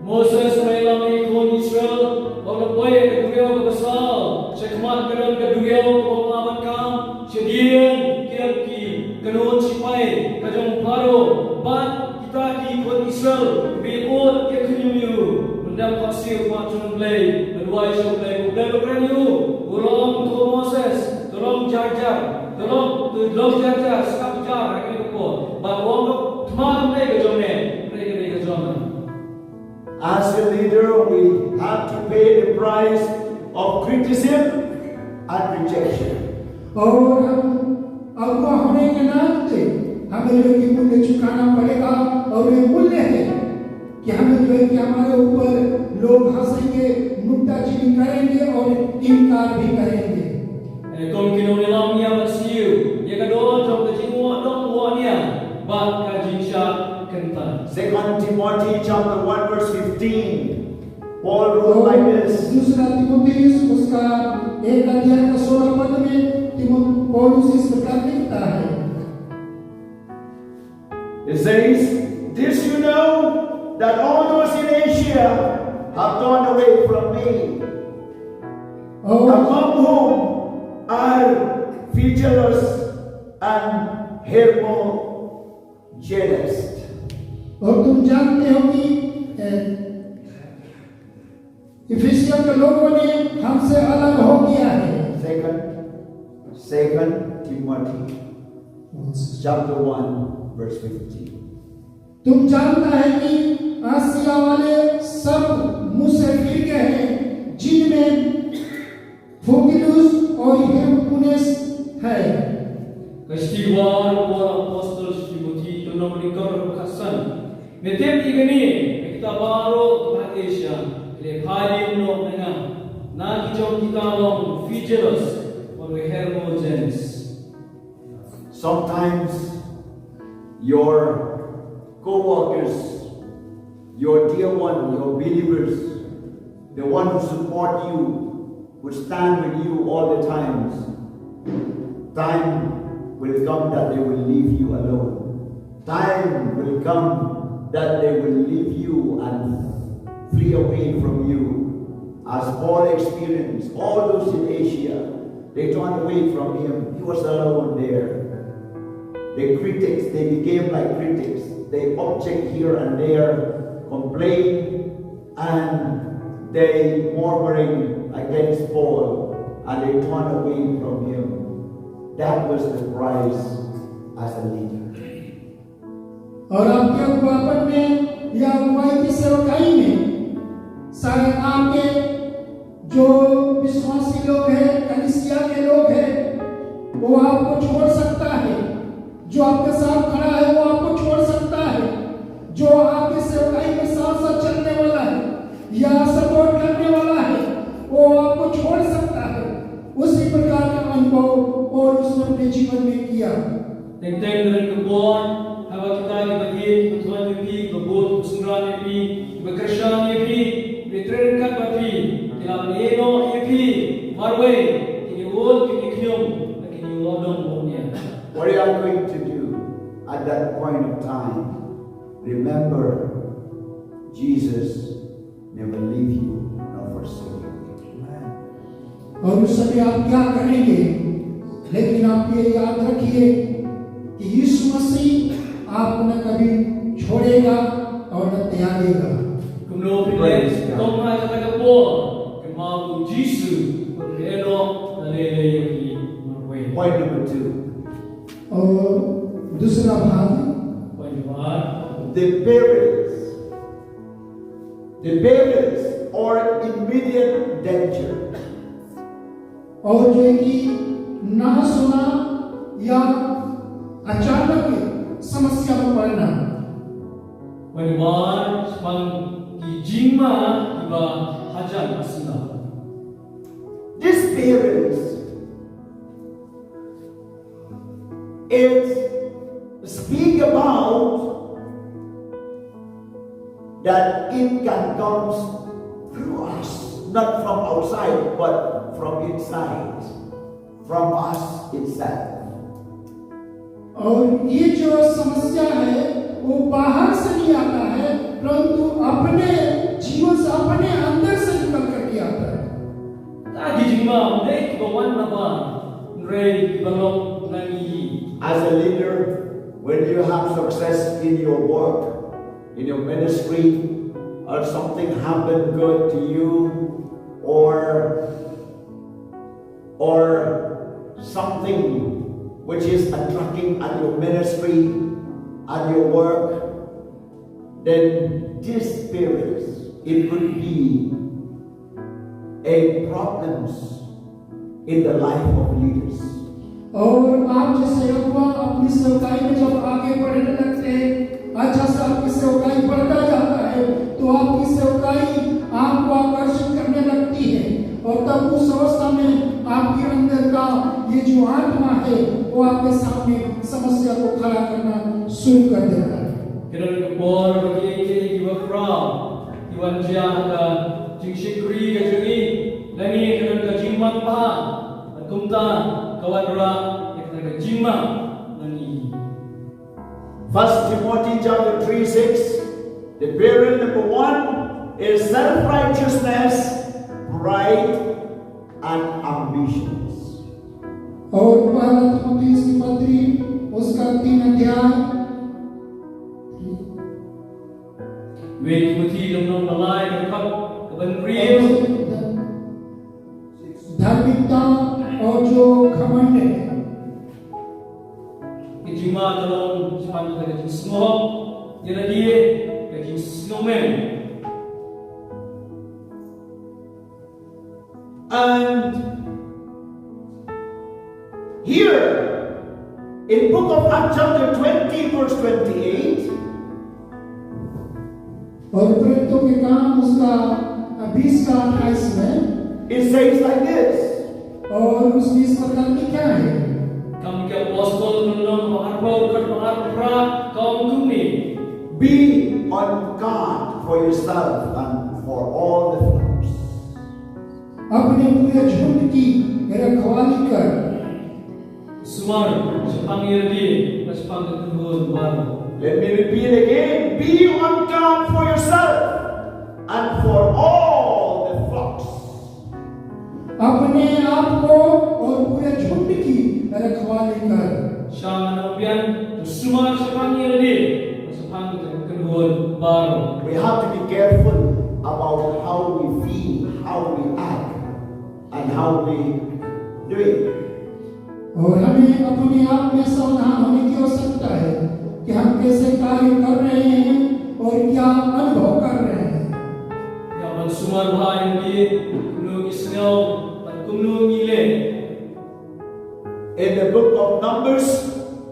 Moses u la ïalam ïa ki khun Israel ba kin poi ha ka duriaw kaba saw sha khmat ka duriaw kaba ym lah ban kam, shadien ki kynhun shipai ka jong u Pharaoh bad kita ki khun Israel kiba ïakut ïakhun ïa u. Mynta ka siew pat jong u Blei, ban duwai sha u Blei, u Blei u kren ïa u, u la ong, to Moses, to long jar jar, to long, to long jar jar, sngap jar ha kane ka por. Bad u ong, thma kam dei ka jong me, dei ka dei ka jong me. As a leader, we have to pay the price of criticism and rejection. और हम अगुआ होने के नाते हमें जो है कि मूल्य चुकाना पड़ेगा, और ये मूल्य है कि हमें जो है कि हमारे ऊपर लोग हंसेंगे, नुक्ताचीनी करेंगे और इनकार भी करेंगे। Eh, kum ki nongïalam ïa ka siew, ïa ka doh jong ka jingwad dong wad ïa bad ka jingshad kynta. Second Timothy chapter one verse fifteen. Paul wrote like this. दूसरा तीमुथियुस उसका एक अध्याय का सोलह पद में तिमो-, पौलुस इस प्रकार लिखता है। It says, this you know, that all those in Asia have turned away from me, और among whom are Phygelus and Hermogenes. और तुम जानते हो कि, ए, इफिसियों के लोगों ने हमसे अलग हो गया है। Second, Second Timothy chapter one verse fifteen. तुम जानता है कि आसिया वाले सब मुझसे फिर गए हैं, जिनमें फुगिलुस और हिरपुनेस है। Ka shithi ba u Paul u apostol sha u Timothi, lynnong ba nyngkong, dkhot khatsan. Me tip ïa kane, ba kita baroh kiba ha Asia ki la phai noh na nga. Na ki jong kita long Phygelus bad u Hermogenes. Sometimes your co-workers, your dear one, your believers, the one who support you, who stand with you all the times, time will come that they will leave you alone. Time will come that they will leave you and flee away from you. As Paul experienced, all those in Asia, they turned away from him. He was alone there. The critics, they became like critics. They object here and there, complain, and they murmuring against Paul, and they turned away from him. That was the price as a leader. और आपके अगुवापन में या अगुवाई की सेवकाई में शायद आपके जो विश्वासी लोग हैं, कलीसिया के लोग हैं, वो आपको छोड़ सकता है। जो आपके साथ खड़ा है, वो आपको छोड़ सकता है। जो आपकी सेवकाई में साथ साथ चलने वाला है या सपोर्ट करने वाला है, वो आपको छोड़ सकता है। उसी प्रकार का अनुभव पौलुस ने अपने जीवन में किया। Teng teng ka por, haba kita kiba ïeit, kiba thoh ïa phi, kiba bud, kiba synran ïa phi, kiba kyrshan ïa phi, kiba trei ryngkat bad phi ki la ïehnoh ïa phi marwei, kin ïa ud, kin ïa khñium, kin ïa wad dong bad ïa. What are you going to do at that point of time? Remember, Jesus never leave you nor forsake you. और उस समय आप क्या करेंगे, लेकिन आप ये याद रखिए कि यीशु मसीह आपको न कभी छोड़ेगा और न त्यागेगा। Kumno phi leh, Praise God. Tang ha kata ka por, ka maw u Jisu u la ïehnoh Point number two. और दूसरा भाग Point number one. The perils. The perils or immediate danger. और जो है कि ना सुना या अचानक समस्या में पड़ना। Point number one, shaphang ki jingma kiba hajan ha sla. These perils is speak about that it can come through us, not from outside, but from inside, from us itself. और ये जो समस्या है वो बाहर से नहीं आता है, परंतु अपने जीवन से, अपने अंदर से निकल करके आता है। Ta ki jingma ym dei kiba wan na bar, hynrei kiba long na ngi hi. As a leader, when you have success in your work, in your ministry, or something happened good to you, or or something which is attracting at your ministry, at your work, then these spirits, it could be a problems in the life of leaders. और आप जैसे अगुआ अपनी सेवकाई में जब आगे बढ़ने लगते हैं, अच्छा सा आपकी सेवकाई बढ़ता जाता है, तो आपकी सेवकाई आपको आकर्षित करने लगती है, और तब उस अवस्था में आपके अंदर का ये जो आत्मा है, वो आपके सामने समस्या को खड़ा करना शुरू कर देता है। Ka don ka por ba ki lei kiba khraw ki wan jia ha ka jingshakri ka jong ngi, lane ka don ka jingmanbha, bad kumta ka wanrah ïa kata ka jingma na ngi. First Timothy chapter three six, the peril number one is self-righteousness, pride, and ambitions. और पहला तीमुथियुस की पत्री, उसका तीन अध्याय, Wei Timothi lynnong ba lai, ka dkhot kaba hynriew. धार्मिकता और जो घमंड है। Ka jingma ka long shaphang ka jingsngewhok ïa lade, ka jingsngewmem. And here in book of Acts chapter twenty verse twenty-eight, और प्रेरितों के काम उसका बीस का अट्ठाईस में, it says like this. और उसमें इस प्रकार लिखा है। Kam ki Apostol lynnong ba arphew, dkhot ba arphew phra, ka ong kumne. Be on guard for yourself and for all the flocks. अपने पूरे झुंड की रखवाली कर। Sumar shaphang ïa lade bad shaphang ka kynhun baroh. Let me repeat again. Be on guard for yourself and for all the flocks. अपने आप को और पूरे झुंड की रखवाली कर। Sha ngan ong biang, to sumar shaphang ïa lade bad shaphang ka kynhun baroh. We have to be careful about how we feel, how we act, and how we do it. और हमें अपने आप में सावधान होने की आवश्यकता है कि हम कैसे कार्य कर रहे हैं और क्या अनुभव कर रहे हैं। Ïa ban sumar bha ïa ngi, kumno ngi sngew bad kumno ngi leh. In the book of Numbers,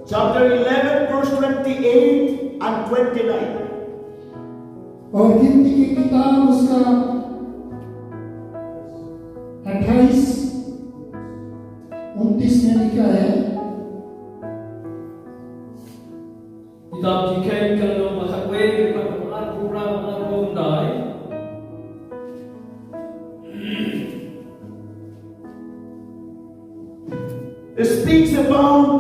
chapter eleven, verse twenty-eight and twenty-nine. और गिनती की किताब उसका अट्ठाईस उनतीस में लिखा है। Kitab Jingkheiñ ka lynnong ba khatwei, ka dkhot ba arphew phra, ba arphew khyndai. It speaks about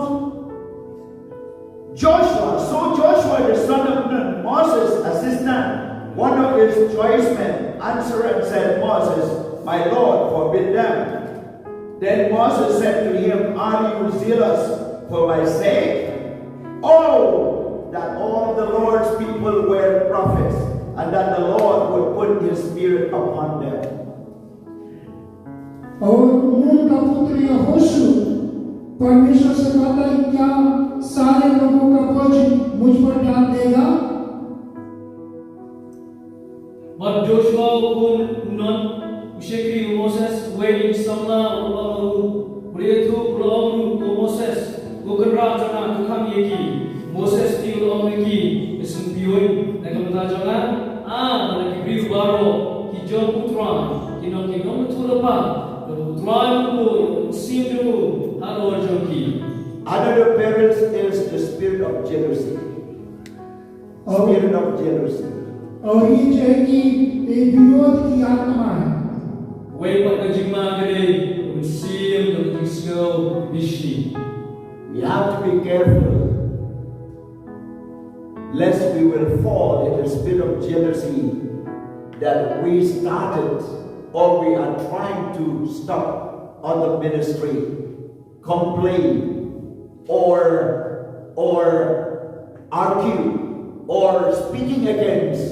Joshua. So Joshua, the son of Nun, Moses' assistant, one of his choice men, answered and said, Moses, my Lord, forbid them. Then Moses said to him, Are you zealous for my sake? Oh, that all the Lord's people were prophets, and that the Lord would put his spirit upon them. और नून का पुत्र यहोशू परमेश्वर से कहता है, क्या सारे लोगों का बोझ मुझ पर डाल देगा? Bad Joshua u khun u Nun, u shakri u Moses, u wei na ki samla, u la ong, u la ïathuh, u la ong ruh, ko Moses, ko Kynrad jong nga, to khang ïa ki. Moses te u la ong ïa ki, ka sngewthuh na ka bynta jong nga, ah, ba la ki briew baroh ki jong U Trai kin long ki nongïathuhlypa, bad U Trai un buh ïa u Mynsiem jong u halor jong ki. Another peril is the spirit of jealousy. Spirit of jealousy. और ये जो है कि ये विरोध की आत्मा है। Wei pat ka jingma ka dei u mynsiem jong ka jingsngew bishni. We have to be careful lest we will fall in the spirit of jealousy that we started or we are trying to stop on the ministry, complain or or argue or speaking against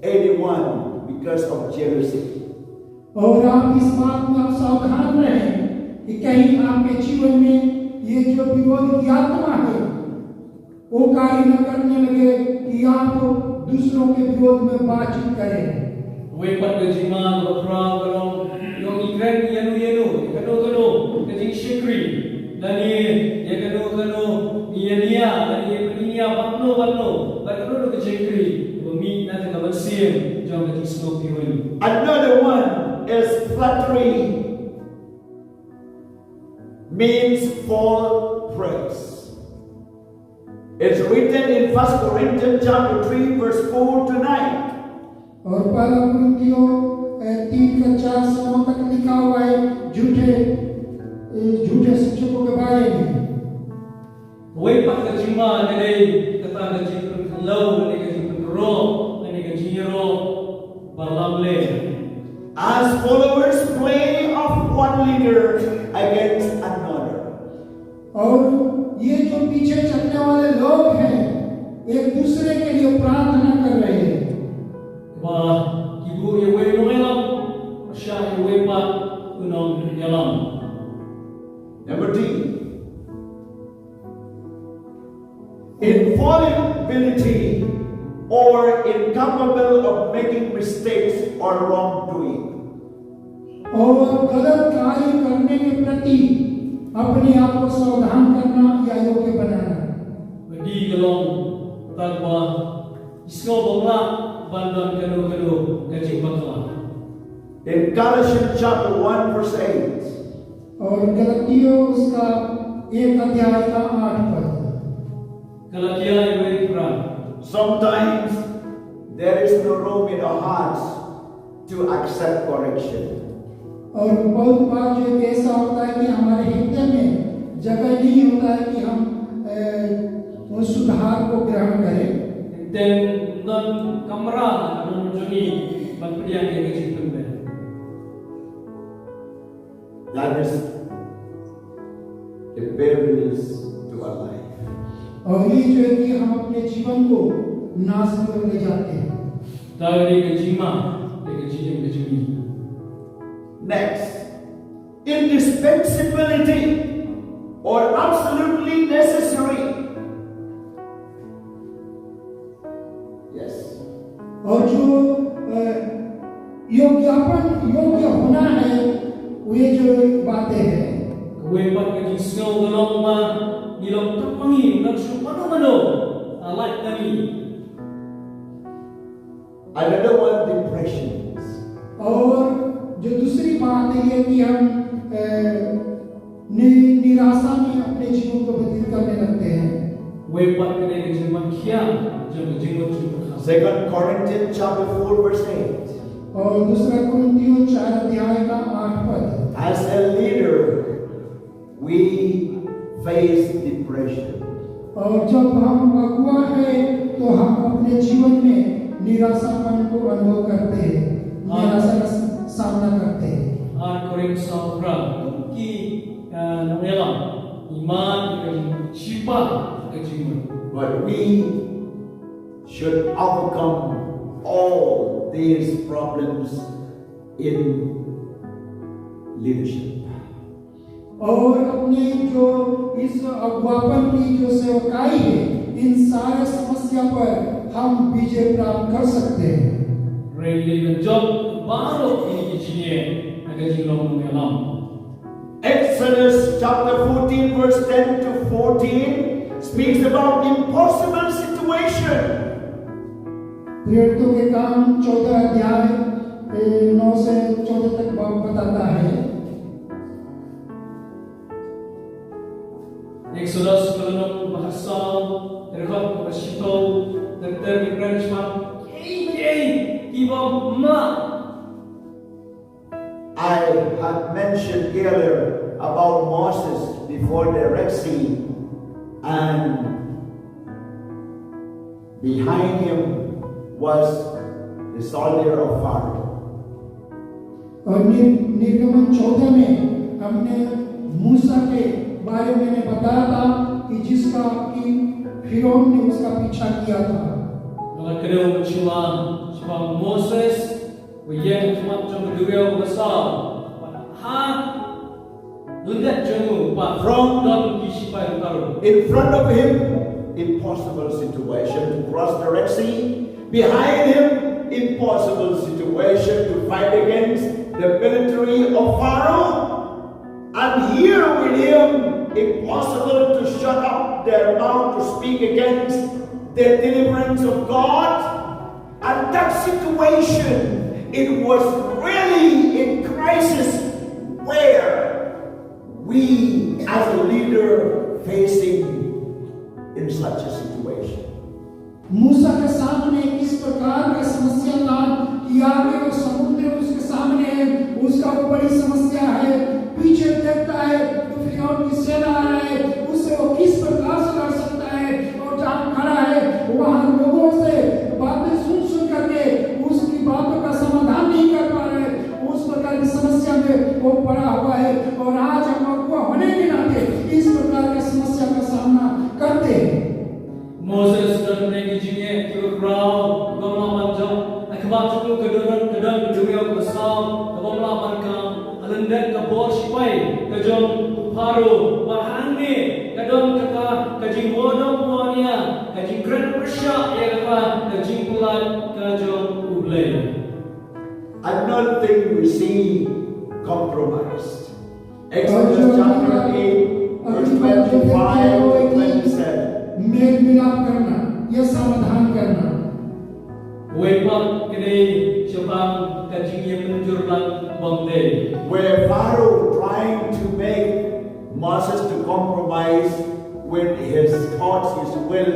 anyone because of jealousy. और आप इस बात में आप सावधान रहें कि कहीं आपके जीवन में ये जो विरोध की आत्मा है, वो कार्य न करने लगे कि आप दूसरों के विरोध में बातचीत करें। Wei pat ka jingma kaba khraw ka long, ïoh ngi kren ïa no ïa no, ïa kano kano ka jingshakri, lane ïa kano kano, ïa nia, lane ïa pynïa bad no bad no, bad kano kano ka jingshakri, ba mih na ka mynsiem jong ka jingsngewthuh. Another one is flattery, means false praise. It's written in First Corinthians chapter three, verse four to nine. और पहला कुरिन्थियों, ए, तीन का चार से नौ तक लिखा हुआ है झूठे, ए, झूठे शिक्षकों के बारे में। Wei pat ka jingma ka dei kata ka jingpynlong, ka dei ka jingpynroi, ka dei ka jingïaroh ba lamler. As followers play off one leader against another. और ये जो पीछे चलने वाले लोग हैं, एक दूसरे के लिए प्रार्थना कर रहे हैं। Ba ki buh ïa uwei u nongïalam, shah ïa uwei pat u nongïalam. Number D. Infallibility or incapable of making mistakes or wrongdoing. और गलत कार्य करने के प्रति अपने आप को सावधान करना या योग्य बनाना। Ba D ka long kata kaba sngew ba lah ban don kano kano ka jingbakla. In Galatians chapter one verse eight. और गलतियों उसका एक अध्याय का आठ पद। Galatia wei phra. Sometimes there is no room in our hearts to accept correction. और बहुत बार जो है कि ऐसा होता है कि हमारे हृदय में जगह नहीं होता है कि हम ए, उस सुधार को ग्रहण करें। Teng don kamra don joni ban pdiang ïa ka jingpynbeit. That is a barrenness to our life. और ये जो है कि हम अपने जीवन को नाश में ले जाते हैं। Ta ka dei ka jingma ïa ka jingim ka jingim. Next, indispensability or absolutely necessary. Yes. और जो अ, योग्यापन योग्य होना है, वे जो बातें हैं। Wei pat ka jingsngew ka long ba ngi long tang ma ngi, ngam shu mano mano. A lait na ngi. Another one, depressions. और जो दूसरी बात है ये कि हम अ, नि, निराशा में अपने जीवन को व्यतीत करने लगते हैं। Wei pat ka dei ka jingmang khia jong ka jingmut jingpyrkhat. Second Corinthians chapter four verse eight. और दूसरा कुरिन्थियों चार अध्याय का आठ पद। As a leader, we face depression. और जब हम अगुआ है तो हम अपने जीवन में निराशापन को अनुभव करते हैं, निराशा का सामना करते हैं। Ar Korinth saw phra, ki nongïalam, iman ka jingshipang ka jingmut. But we should overcome all these problems in leadership. और अपने जो इस अगुवापन की जो सेवकाई है, इन सारे समस्या पर हम विजय प्राप्त कर सकते हैं। Hynrei ngi dei ban jop baroh kine ki jingeh ha ka jinglong jong ngi. Exodus chapter fourteen, verse ten to fourteen speaks about impossible situation. प्रेरितों के काम चौदह अध्याय, ए, नौ से चौदह तक ब-, बताता है। Exodus ka lynnong ba khatsaw, dkhot ba shiphew, ter ter, ngi kren shaphang kiei kiei kiba ym lah. I had mentioned earlier about Moses before the Red Sea, and behind him was the soldier of Pharaoh. और नि-, निर्गमन चौदह में हमने मूसा के बारे में बताया था कि जिसका, कि फिरौन ने उसका पीछा किया था। Nga la kdew mynshuwa shaphang Moses, ba ïeng ha khmat jong ka duriaw kaba saw. Bad ha lyndet jong u pat don ki shipai u Pharaoh. In front of him, impossible situation to cross the Red Sea. Behind him, impossible situation to fight against the military of Pharaoh. And here with him, impossible to shut up their mouth to speak against the deliverance of God. And that situation, it was really a crisis where we as a leader facing in such a situation. मूसा के सामने किस प्रकार का समस्या था कि आगे वो समुद्र उसके सामने है, उसका बड़ी समस्या है, पीछे देखता है तो फिरौन की सेना आ रहा है, उससे वो किस प्रकार से लड़ सकता है? और जहाँ खड़ा है, वहाँ लोगों से बातें सुन सुन करके उसकी बातों का समाधान नहीं कर पा रहा है। उस प्रकार की समस्या में वो पड़ा हुआ है। और आज हम अगुआ होने के नाते इस प्रकार की समस्या का सामना करते हैं। Moses don bynta ki jingeh kiba khraw, kaba ym lah ban jop. Ha khmat jong u ka don, ka don ka duriaw kaba saw, kaba ym lah ban kam. Ha lyndet ka bor shipai ka jong u Pharaoh, bad hangne ka don kata ka jingwad, ka jingkren pyrshah ïa kata ka jingpyllait ka jong U Blei. Another thing we see, compromise. Exodus chapter eight, verse twenty-five to twenty-seven. मेल मिलाप करना या समाधान करना। Wei pat ka dei shaphang ka jingïamynjur lang bymdei. Where Pharaoh trying to make Moses to compromise with his thoughts, his will,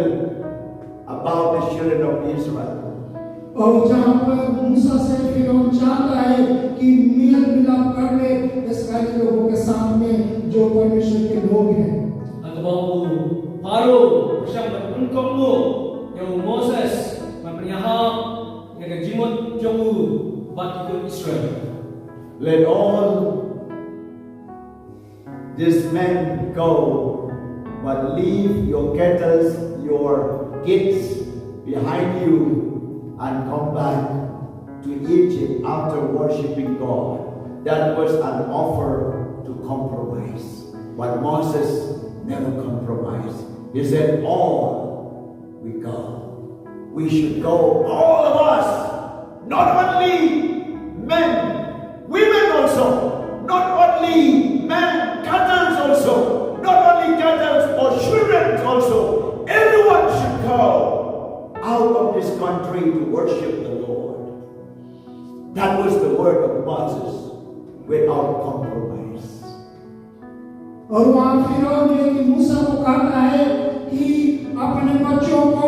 about the children of Israel. और जहाँ पर मूसा से फिरौन चाहता है कि मेल मिलाप कर ले इस्राएली लोगों के सामने, जो परमेश्वर के लोग हैं। Ha kaba u Pharaoh u shah ban pynkohnguh ïa u Moses ban pynïahap ïa ka jingmut jong u bad ki khun Israel. Let all this man go, but leave your cattles, your kids behind you, and come back to Egypt after worshiping God. That was an offer to compromise. But Moses never compromised. He said, "All we go." We should go, all of us, not only men, women also, not only men, cattles also, not only cattles or children also, everyone should go out of this country to worship the Lord. That was the word of Moses without compromise. और वहाँ फिरौन जो है कि मूसा को कहता है कि अपने बच्चों को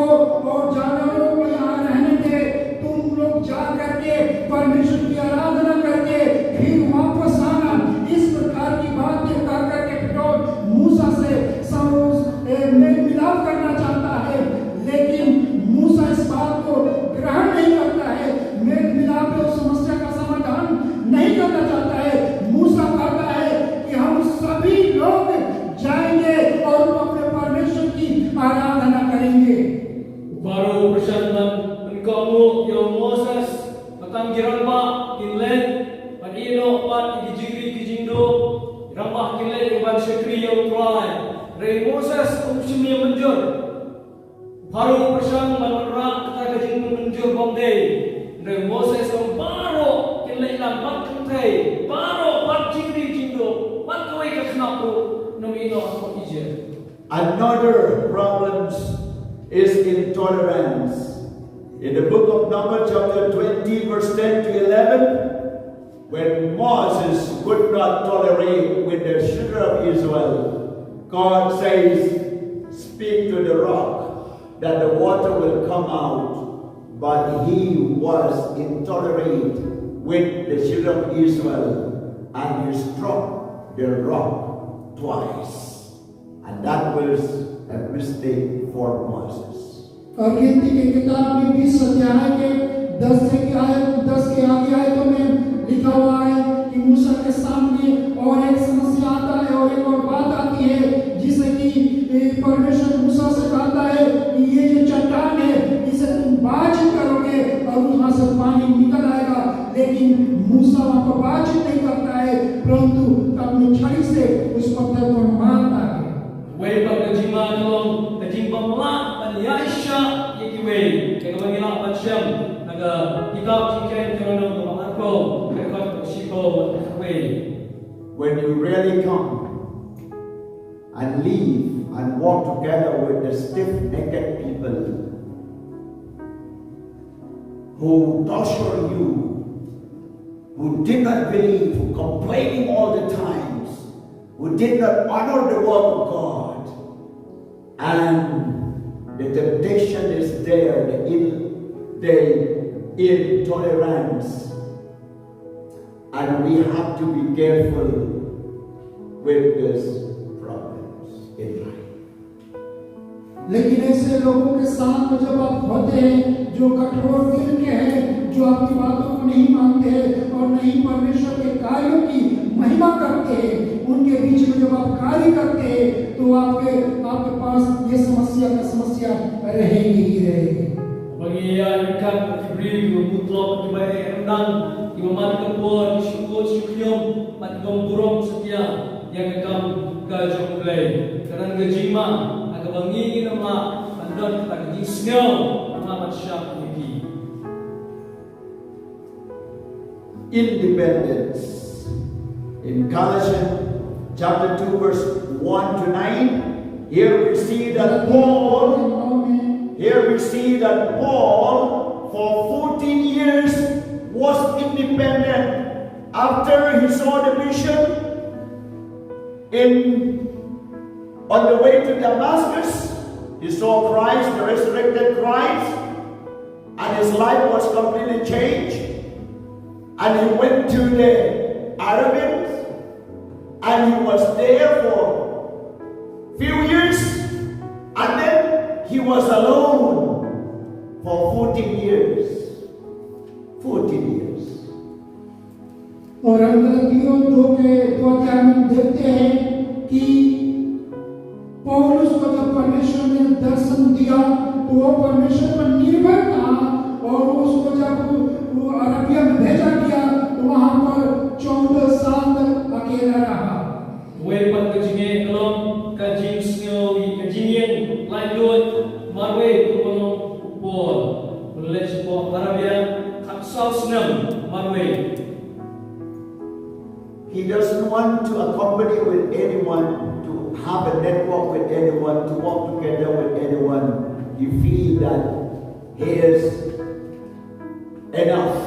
और जानवरों को यहाँ रहने दे, तुम लोग जा करके परमेश्वर की आराधना करके फिर वापस आना। इस प्रकार की बात ये कह करके फिरौन मूसा से सम-, उस, ए, मेल मिलाप करना चाहता है, लेकिन मूसा इस बात को ग्रहण नहीं करता है। मेल मिलाप और समस्या का समाधान नहीं करना चाहता है। मूसा कहता है कि हम सभी लोग जाएंगे और अपने परमेश्वर की आराधना करेंगे। Pharaoh Ban wanrah kata ka jingmynjur bymdei. Hynrei Moses ong baroh kin leit lang bad kynthei, baroh bad jingri jingduh, bad kawei ka khynnah ruh, ym ïehnoh hapoh Egypt. Another problem is intolerance. In the book of Numbers, chapter twenty, verse ten to eleven, when Moses could not tolerate with the children of Israel, God says, "Speak to the rock that the water will come out." But he was intolerant with the children of Israel, and he struck the rock twice. And that was a mistake for Moses. और गिनती के किताब में बीस अध्याय के दस से के आयत, दस के आगे आयतों में लिखा हुआ है कि मूसा के सामने और एक समस्या आता है और एक और बात आती है, जिसे कि, ए, परमेश्वर मूसा से कहता है कि ये जो चट्टान है, इसे तुम बातचीत करोगे और वहां से पानी निकल आएगा। लेकिन मूसा वहां पर बातचीत नहीं करता है, परंतु अपनी छड़ी से उस पत्थर पर मारता है। Wei pat ka jingma ka long ka jingbymlah ban ïaishah ïa kiwei, ïa kaba ngi lah ban shem na ka kitab Jingkren ka lynnong kaba arphew, ka dkhot kaba shiphew bad kawei. When you really come and live and walk together with the stiff-necked people who torture you, who did not believe, who complaining all the times, who did not honor the word of God, and the temptation is there, the in, the intolerance, and we have to be careful with these problems in life. लेकिन ऐसे लोगों के साथ में जब आप होते हैं, जो कठोर दिल के हैं, जो आपकी बातों को नहीं मानते हैं और नहीं परमेश्वर के कार्यों की महिमा करते हैं, उनके बीच में जब आप कार्य करते हैं, तो आपके, आपके पास ये समस्या का समस्या रहेगी ही रहेगी। Ba ngi ïa ïaid ryngkat bad ki briew kiba mutlop, kiba eh ryndang, kiba man ka por, ki shu kut shu khñium, bad kiba burom satia ïa ka kam ka jong U Blei. Ka don ka jingma ha kaba ngi ngin ym lah ban don kata ka jingsngew, ym lah ban shah ïa ki. Independence. In Galatians chapter two, verse one to nine, here we see that Paul, here we see that Paul for fourteen years was independent. After he saw the vision in, on the way to Damascus, he saw Christ, the resurrected Christ, and his life was completely changed. And he went to the Arabians, and he was there for few years, and then he was alone for fourteen years. Fourteen years. और हम गलतियों दो के, दो अध्याय में देखते हैं कि पौलुस को जब परमेश्वर ने दर्शन दिया, तो वो परमेश्वर पर निर्भर था, और उसको जब वो, वो अरबिया में भेजा गया, तो वहां पर चौदह साल तक अकेला रहा। Wei pat ka jingeh ka long ka jingsngew, ka jingïeng laitluid marwei kumba long u Paul. U leit shapoh Arabia khatsaw snem marwei. He doesn't want to accompany with anyone, to have a network with anyone, to walk together with anyone. He feel that he is enough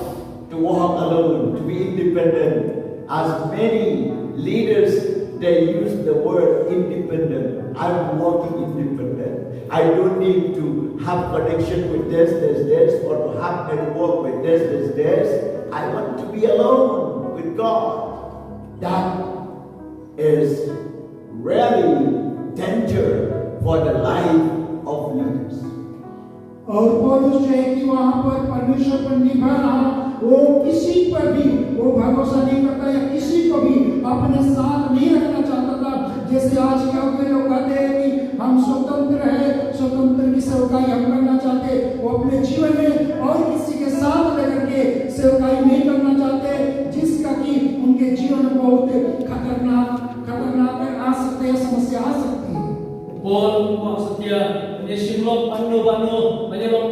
to walk alone, to be independent. As many leaders, they use the word independent. "I'm walking independent. I don't need to have connection with this, this, this, or to have any work with this, this, this. I want to be alone with God." That is really danger for the life of leaders. और पौलुस जो है कि वहां पर परमेश्वर पर निर्भर रहा, वो किसी पर भी वो भरोसा नहीं करता या किसी को भी अपने साथ नहीं रखना चाहता था। जैसे आज क्या हुए, लोग कहते हैं कि हम स्वतंत्र हैं, स्वतंत्र की सेवकाई हम करना चाहते हैं, वो अपने जीवन में और किसी के साथ लेकर के सेवकाई नहीं करना चाहते, जिसका कि उनके जीवन में बहुत खतरनाक, खतरनाक आ सकते हैं, समस्या आ सकती है। Paul u kwah satia ban ïashim lok bad uno bad uno, ban ïalong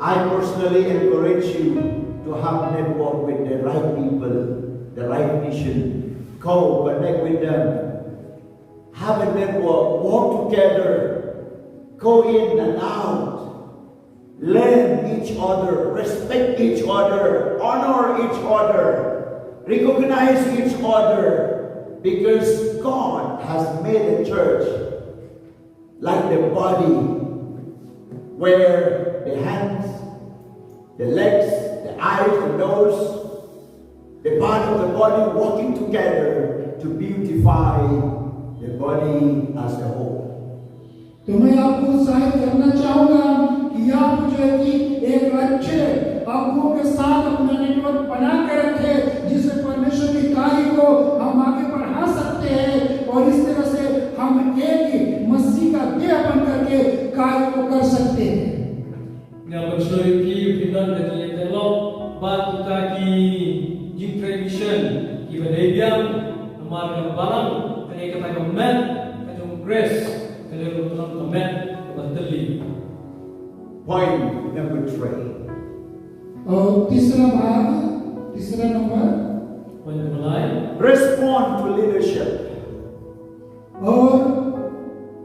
I personally encourage you to have network with the right people, the right mission. Go connect with them. Have a network, walk together, go in and out, learn each other, respect each other, honor each other, recognize each other, because God has made a church like the body, where the hands, the legs, the eyes, the nose, the part of the body working together to beautify the body as a whole. तो मैं आपको उत्साहित करना चाहूंगा कि आप जो है कि एक अच्छे अगुओं के साथ अपना नेटवर्क बना के रखें, जिससे परमेश्वर के कार्य को हम आगे बढ़ा सकते हैं और इस तरह से हम एक ही मसीह का देह बन करके कार्य को कर सकते हैं। Nga pynshlur ïa phi, phi don ka jingïateh lok bad kita ki jingtrei mission kiba dei biang, namar ka balang ka dei kata ka met ka jong Khrist, ka dei ruh ka met kaba tylli. Point number three. और तीसरा भाग, तीसरा number, Point number nine. Respond to leadership. और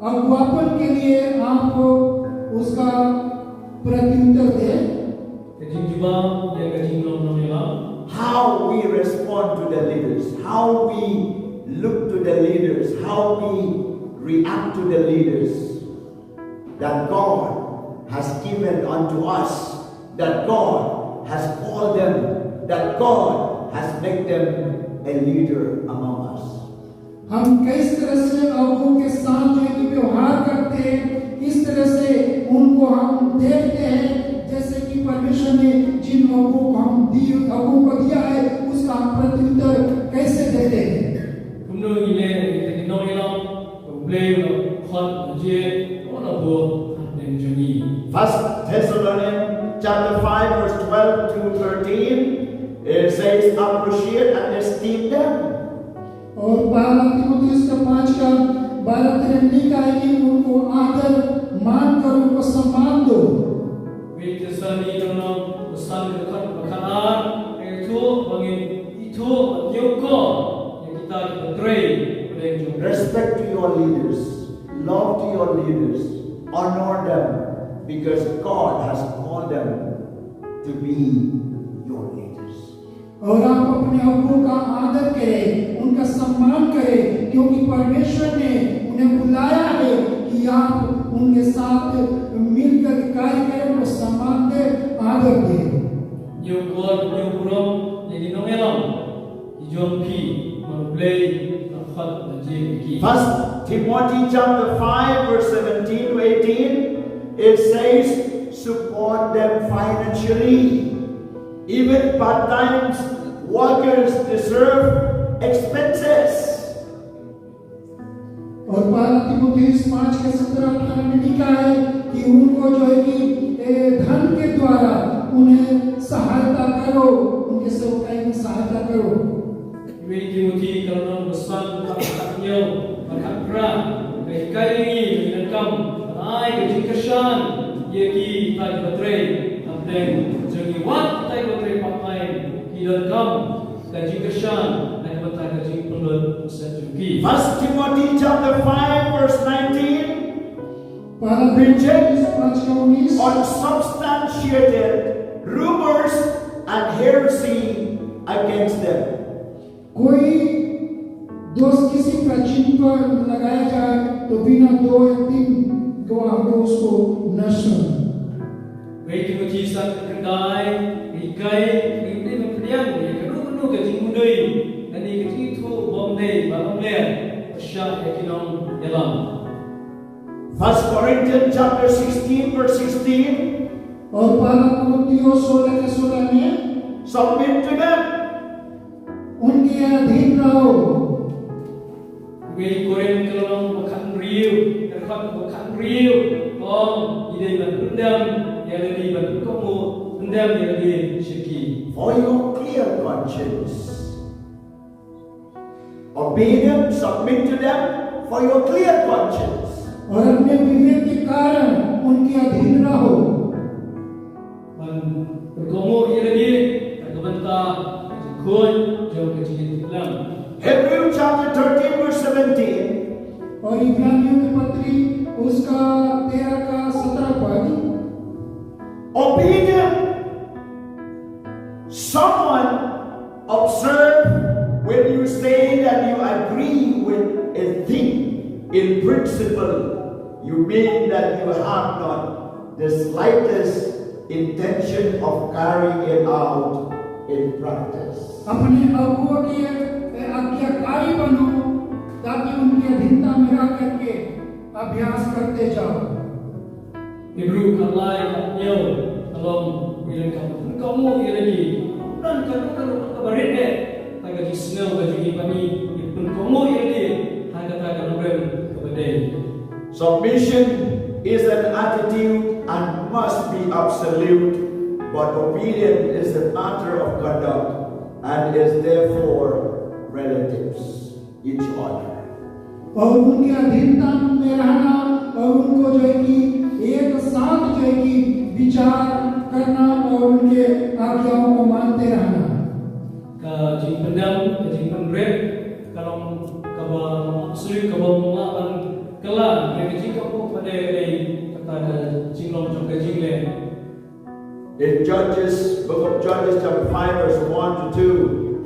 अगुवापन के लिए आप उसका प्रत्युत्तर दें। Ka jingjubab ïa ka jinglong nongïalam. How we respond to the leaders, how we look to the leaders, how we react to the leaders that God has given unto us, that God has called them, that God has made them a leader among us. हम किस तरह से अगुओं के साथ जो है कि व्यवहार करते हैं, किस तरह से उनको हम देखते हैं, जैसे कि परमेश्वर ने जिन अगुओं को हम दिए, अगुओं को दिया है, उसका हम प्रत्युत्तर कैसे देते हैं? Kumno ngi leh ïa kita ki nongïalam ba U Blei u la khot, u la jied, u la buh hapdeng jong ngi? First Thessalonians chapter five, verse twelve to thirteen, it says, "Appreciate and esteem them." और पहला तीमुथियुस का पांच का बारह तेरह लिखा है कि उनको आदर मान कर उनको सम्मान दो। Wei Thessaloni lynnong ba san, dkhot ba khatar, ka ïathuh ba ngin ithuh bad ñiewkor ïa kita kiba trei hapdeng jong U Blei. Respect to your leaders, love to your leaders, honor them, because God has called them to be your leaders. और आप अपने अगुओं का आदर करें, उनका सम्मान करें, क्योंकि परमेश्वर ने उन्हें बुलाया है कि आप उनके साथ मिलकर कार्य करें, उनको सम्मान दें, आदर दें। Ñiewkor, ñiewburom ïa ki nongïalam ki jong phi, namar U Blei u la khot, u la jied ïa ki. First Timothy chapter five, verse seventeen to eighteen, it says, "Support them financially. Even part-time workers deserve expenses." और पहला तीमुथियुस पांच के सत्रह अठारह में लिखा है कि उनको जो है कि ए, धन के द्वारा उन्हें सहायता करो, उनके सेवकाई में सहायता करो। Wei Timothi ka lynnong ba san, dkhot khathynñiew bad khatphra ka hikai ïa ngi ba ngin donkam ban ai ka jingkyrshan ïa kita kiba trei hapdeng jong ngi. Wat kita kiba trei part-time ki donkam ka jingkyrshan na ka bynta ka jingpynlut jong ki. First Timothy chapter five, verse nineteen, पहला तीमुथियुस पांच का उन्नीस। "Unsubstantiated rumors and heresy against them." कोई दोष किसी का जिन पर लगाया जाए तो बिना दो या तीन गवाह को उसको न सुनो। Wei Timothi san, dkhot khyndai, ka hikai ïa ngi ba ngin pdiang ïa kano kano ka jingmudui lane ka jingithuh bymdei ba lamler pyrshah ïa ki nongïalam. First Corinthians chapter sixteen, verse sixteen, और पहला कुरिन्थियों सोलह के सोलह में "Submit to them." उनके अधीन रहो। Wei Korinth ka lynnong ba khathynriew, ka dkhot ba khathynriew, ka ong, ngi dei ban pyndem ïa lade, ban pynkohnguh pyndem ïa lade sha ki. For your clear conscience. Obey them, submit to them for your clear conscience. और अपने विवेक के कारण उनके अधीन रहो। Ban pynkohnguh ïa lade na ka bynta ka jingkhuid jong ka jingïaid lem. Hebrew chapter thirteen, verse seventeen. और इब्रानियों के पत्री उसका तेरह का सत्रह पद। Obey them. Someone observe, when you say that you agree with a thing in principle, you mean that you have not the slightest intention of carrying it out in practice. अपने अगुओं की आज्ञाकारी बनो, ताकि उनकी अधीनता में रह करके अभ्यास करते जाओ। Hebru khatlai, khathynñiew, ka long, ngi donkam ban pynkohnguh ïa lade. Ym don kano kano kaba rit eh, tang ka jingsngew ka jong ngi ba ngi pynkohnguh ïa lade ha kata ka nongrim kaba dei. Submission is an attitude and must be absolute, but obedience is a matter of conduct and is therefore relatives each other. और उनके अधीनता में रहना और उनको जो है कि एक साथ जो है कि विचार करना और उनके आज्ञाओं को मानते रहना। Ka jingpyndem, ka jingpynrit, ka long kaba absolute, kaba ym lah ban kylla, ka jingkyrkhu pat ka dei kata ka jinglong jong ka jingleh. In Judges, book of Judges, chapter five, verse one to two,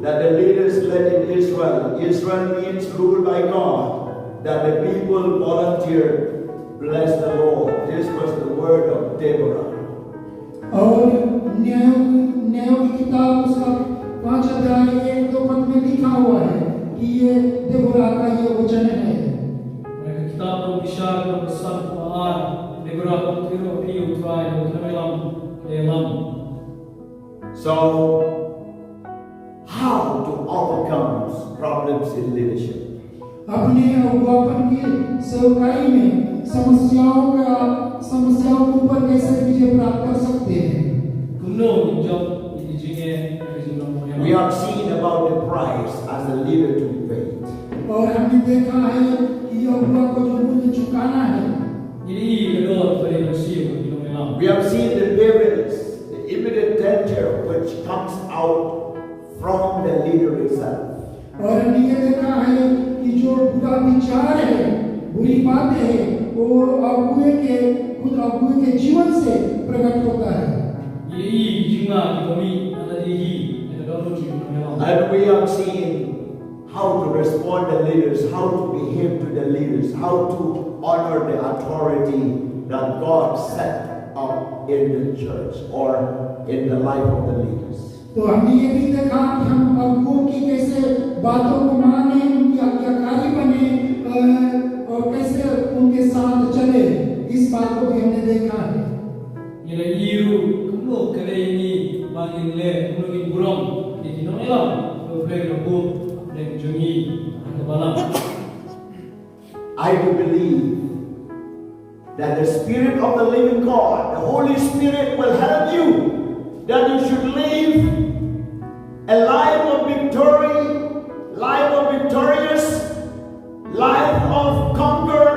that the leaders led in Israel. Israel means ruled by God, that the people volunteered. Bless the Lord. This was the word of Deborah. और न्याय, न्याय की किताब उसका पाँच अध्याय एक दो पद में लिखा हुआ है कि ये देबोरा का ये वचन है। Bad ha ka kitab Nongbishar lynnong ba san, dkhot ar, Debora u tyrwa phi ïa U Trai, u nongïalam, ïalam. So, how to overcome problems in leadership? अपने अगुवापन की सेवकाई में समस्याओं का समस्याओं के ऊपर कैसे विजय प्राप्त कर सकते हैं? Kumno ngin jop ïa ki jingeh ha ka jinglong nongïalam. We have seen about the price as a leader to be paid. और हमने देखा है कि अगुआ को जो मूल्य चुकाना है। Ngi la ïohi ka dor ba dei ban siew ïa ki nongïalam. We have seen the perils, the imminent danger which comes out from the leader itself. और हमने ये देखा है कि जो बुरा विचार है, बुरी बातें हैं, वो अगुए के, खुद अगुए के जीवन से प्रकट होता है। Ngi la ïohi ki jingma kiba mih na lade hi na ka dohnud jong ki nongïalam. And we have seen how to respond the leaders, how to behave to the leaders, how to honor the authority that God set up in the church or in the life of the leaders. तो हमने ये भी देखा कि हम अगुओं की कैसे बातों को माने, उनकी आज्ञाकारी बने, अ, और कैसे उनके साथ चले, इस बात को भी हमने देखा है। Ngi la ïohi ruh kumno ka dei ïa ngi ba ngin leh, kumno ngin burom ïa ki nongïalam ba U Blei u la buh hapdeng jong ngi ha ka balang. I do believe that the Spirit of the living God, the Holy Spirit, will help you that you should live a life of victory, life of victorious, life of conquer,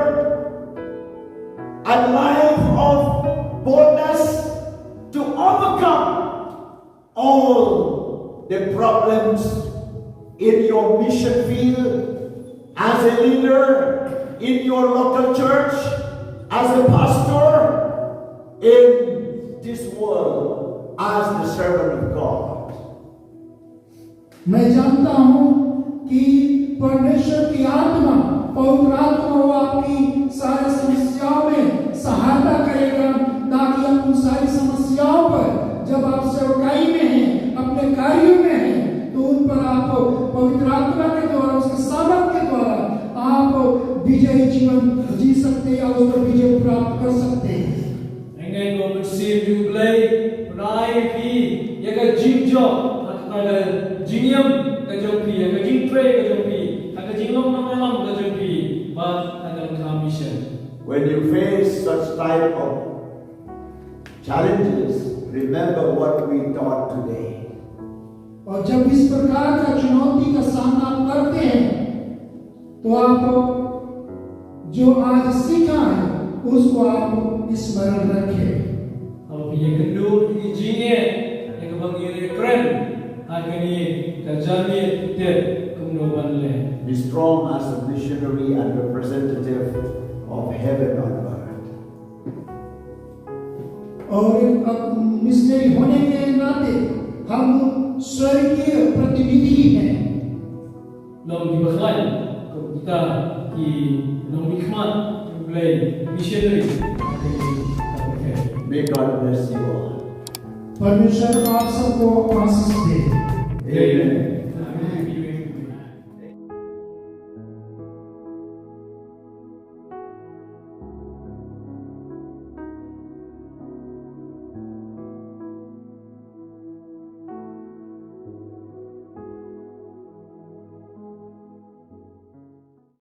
and life of boldness to overcome all the problems in your mission field, as a leader in your local church, as a pastor in this world, as the servant of God. मैं जानता हूं कि परमेश्वर की आत्मा, पवित्र आत्मा, वो आपकी सारी समस्याओं में सहायता करेगा, ताकि आप उन सारी समस्याओं पर, जब आप सेवकाई में हैं, अपने कार्यों में हैं, तो उन पर आप पवित्र आत्मा के द्वारा, उसके सामर्थ के द्वारा आप विजयी जीवन जी सकते हैं या उस पर विजय प्राप्त कर सकते हैं। Hynrei ko Mynsiem jong U Blei, u ai ïa phi ïa ka jingjop ha ka jingim ka jong phi, ha ka jingtrei ka jong phi, ha ka jinglong nongïalam ka jong phi, bad ha ka lyngkha mission. When you face such type of challenges, remember what we taught today. और जब इस प्रकार का चुनौती का सामना आप करते हैं, तो आप जो आज सीखा है, उसको आप स्मरण रखें। Haba phi ïakynduh ïa ki jingeh, ïa kaba ngi ïakren ha kane ka jingeh, tip kumno ban leh. Be strong as a missionary and representative of heaven on earth. और एक मिशनरी होने के नाते हम स्वर्गीय प्रतिनिधि हैं। Long kiba khlaiñ kum kita ki nongmihkhmat U Blei, missionary. May God bless you all. परमेश्वर आप सबको आशीष दे। Amen.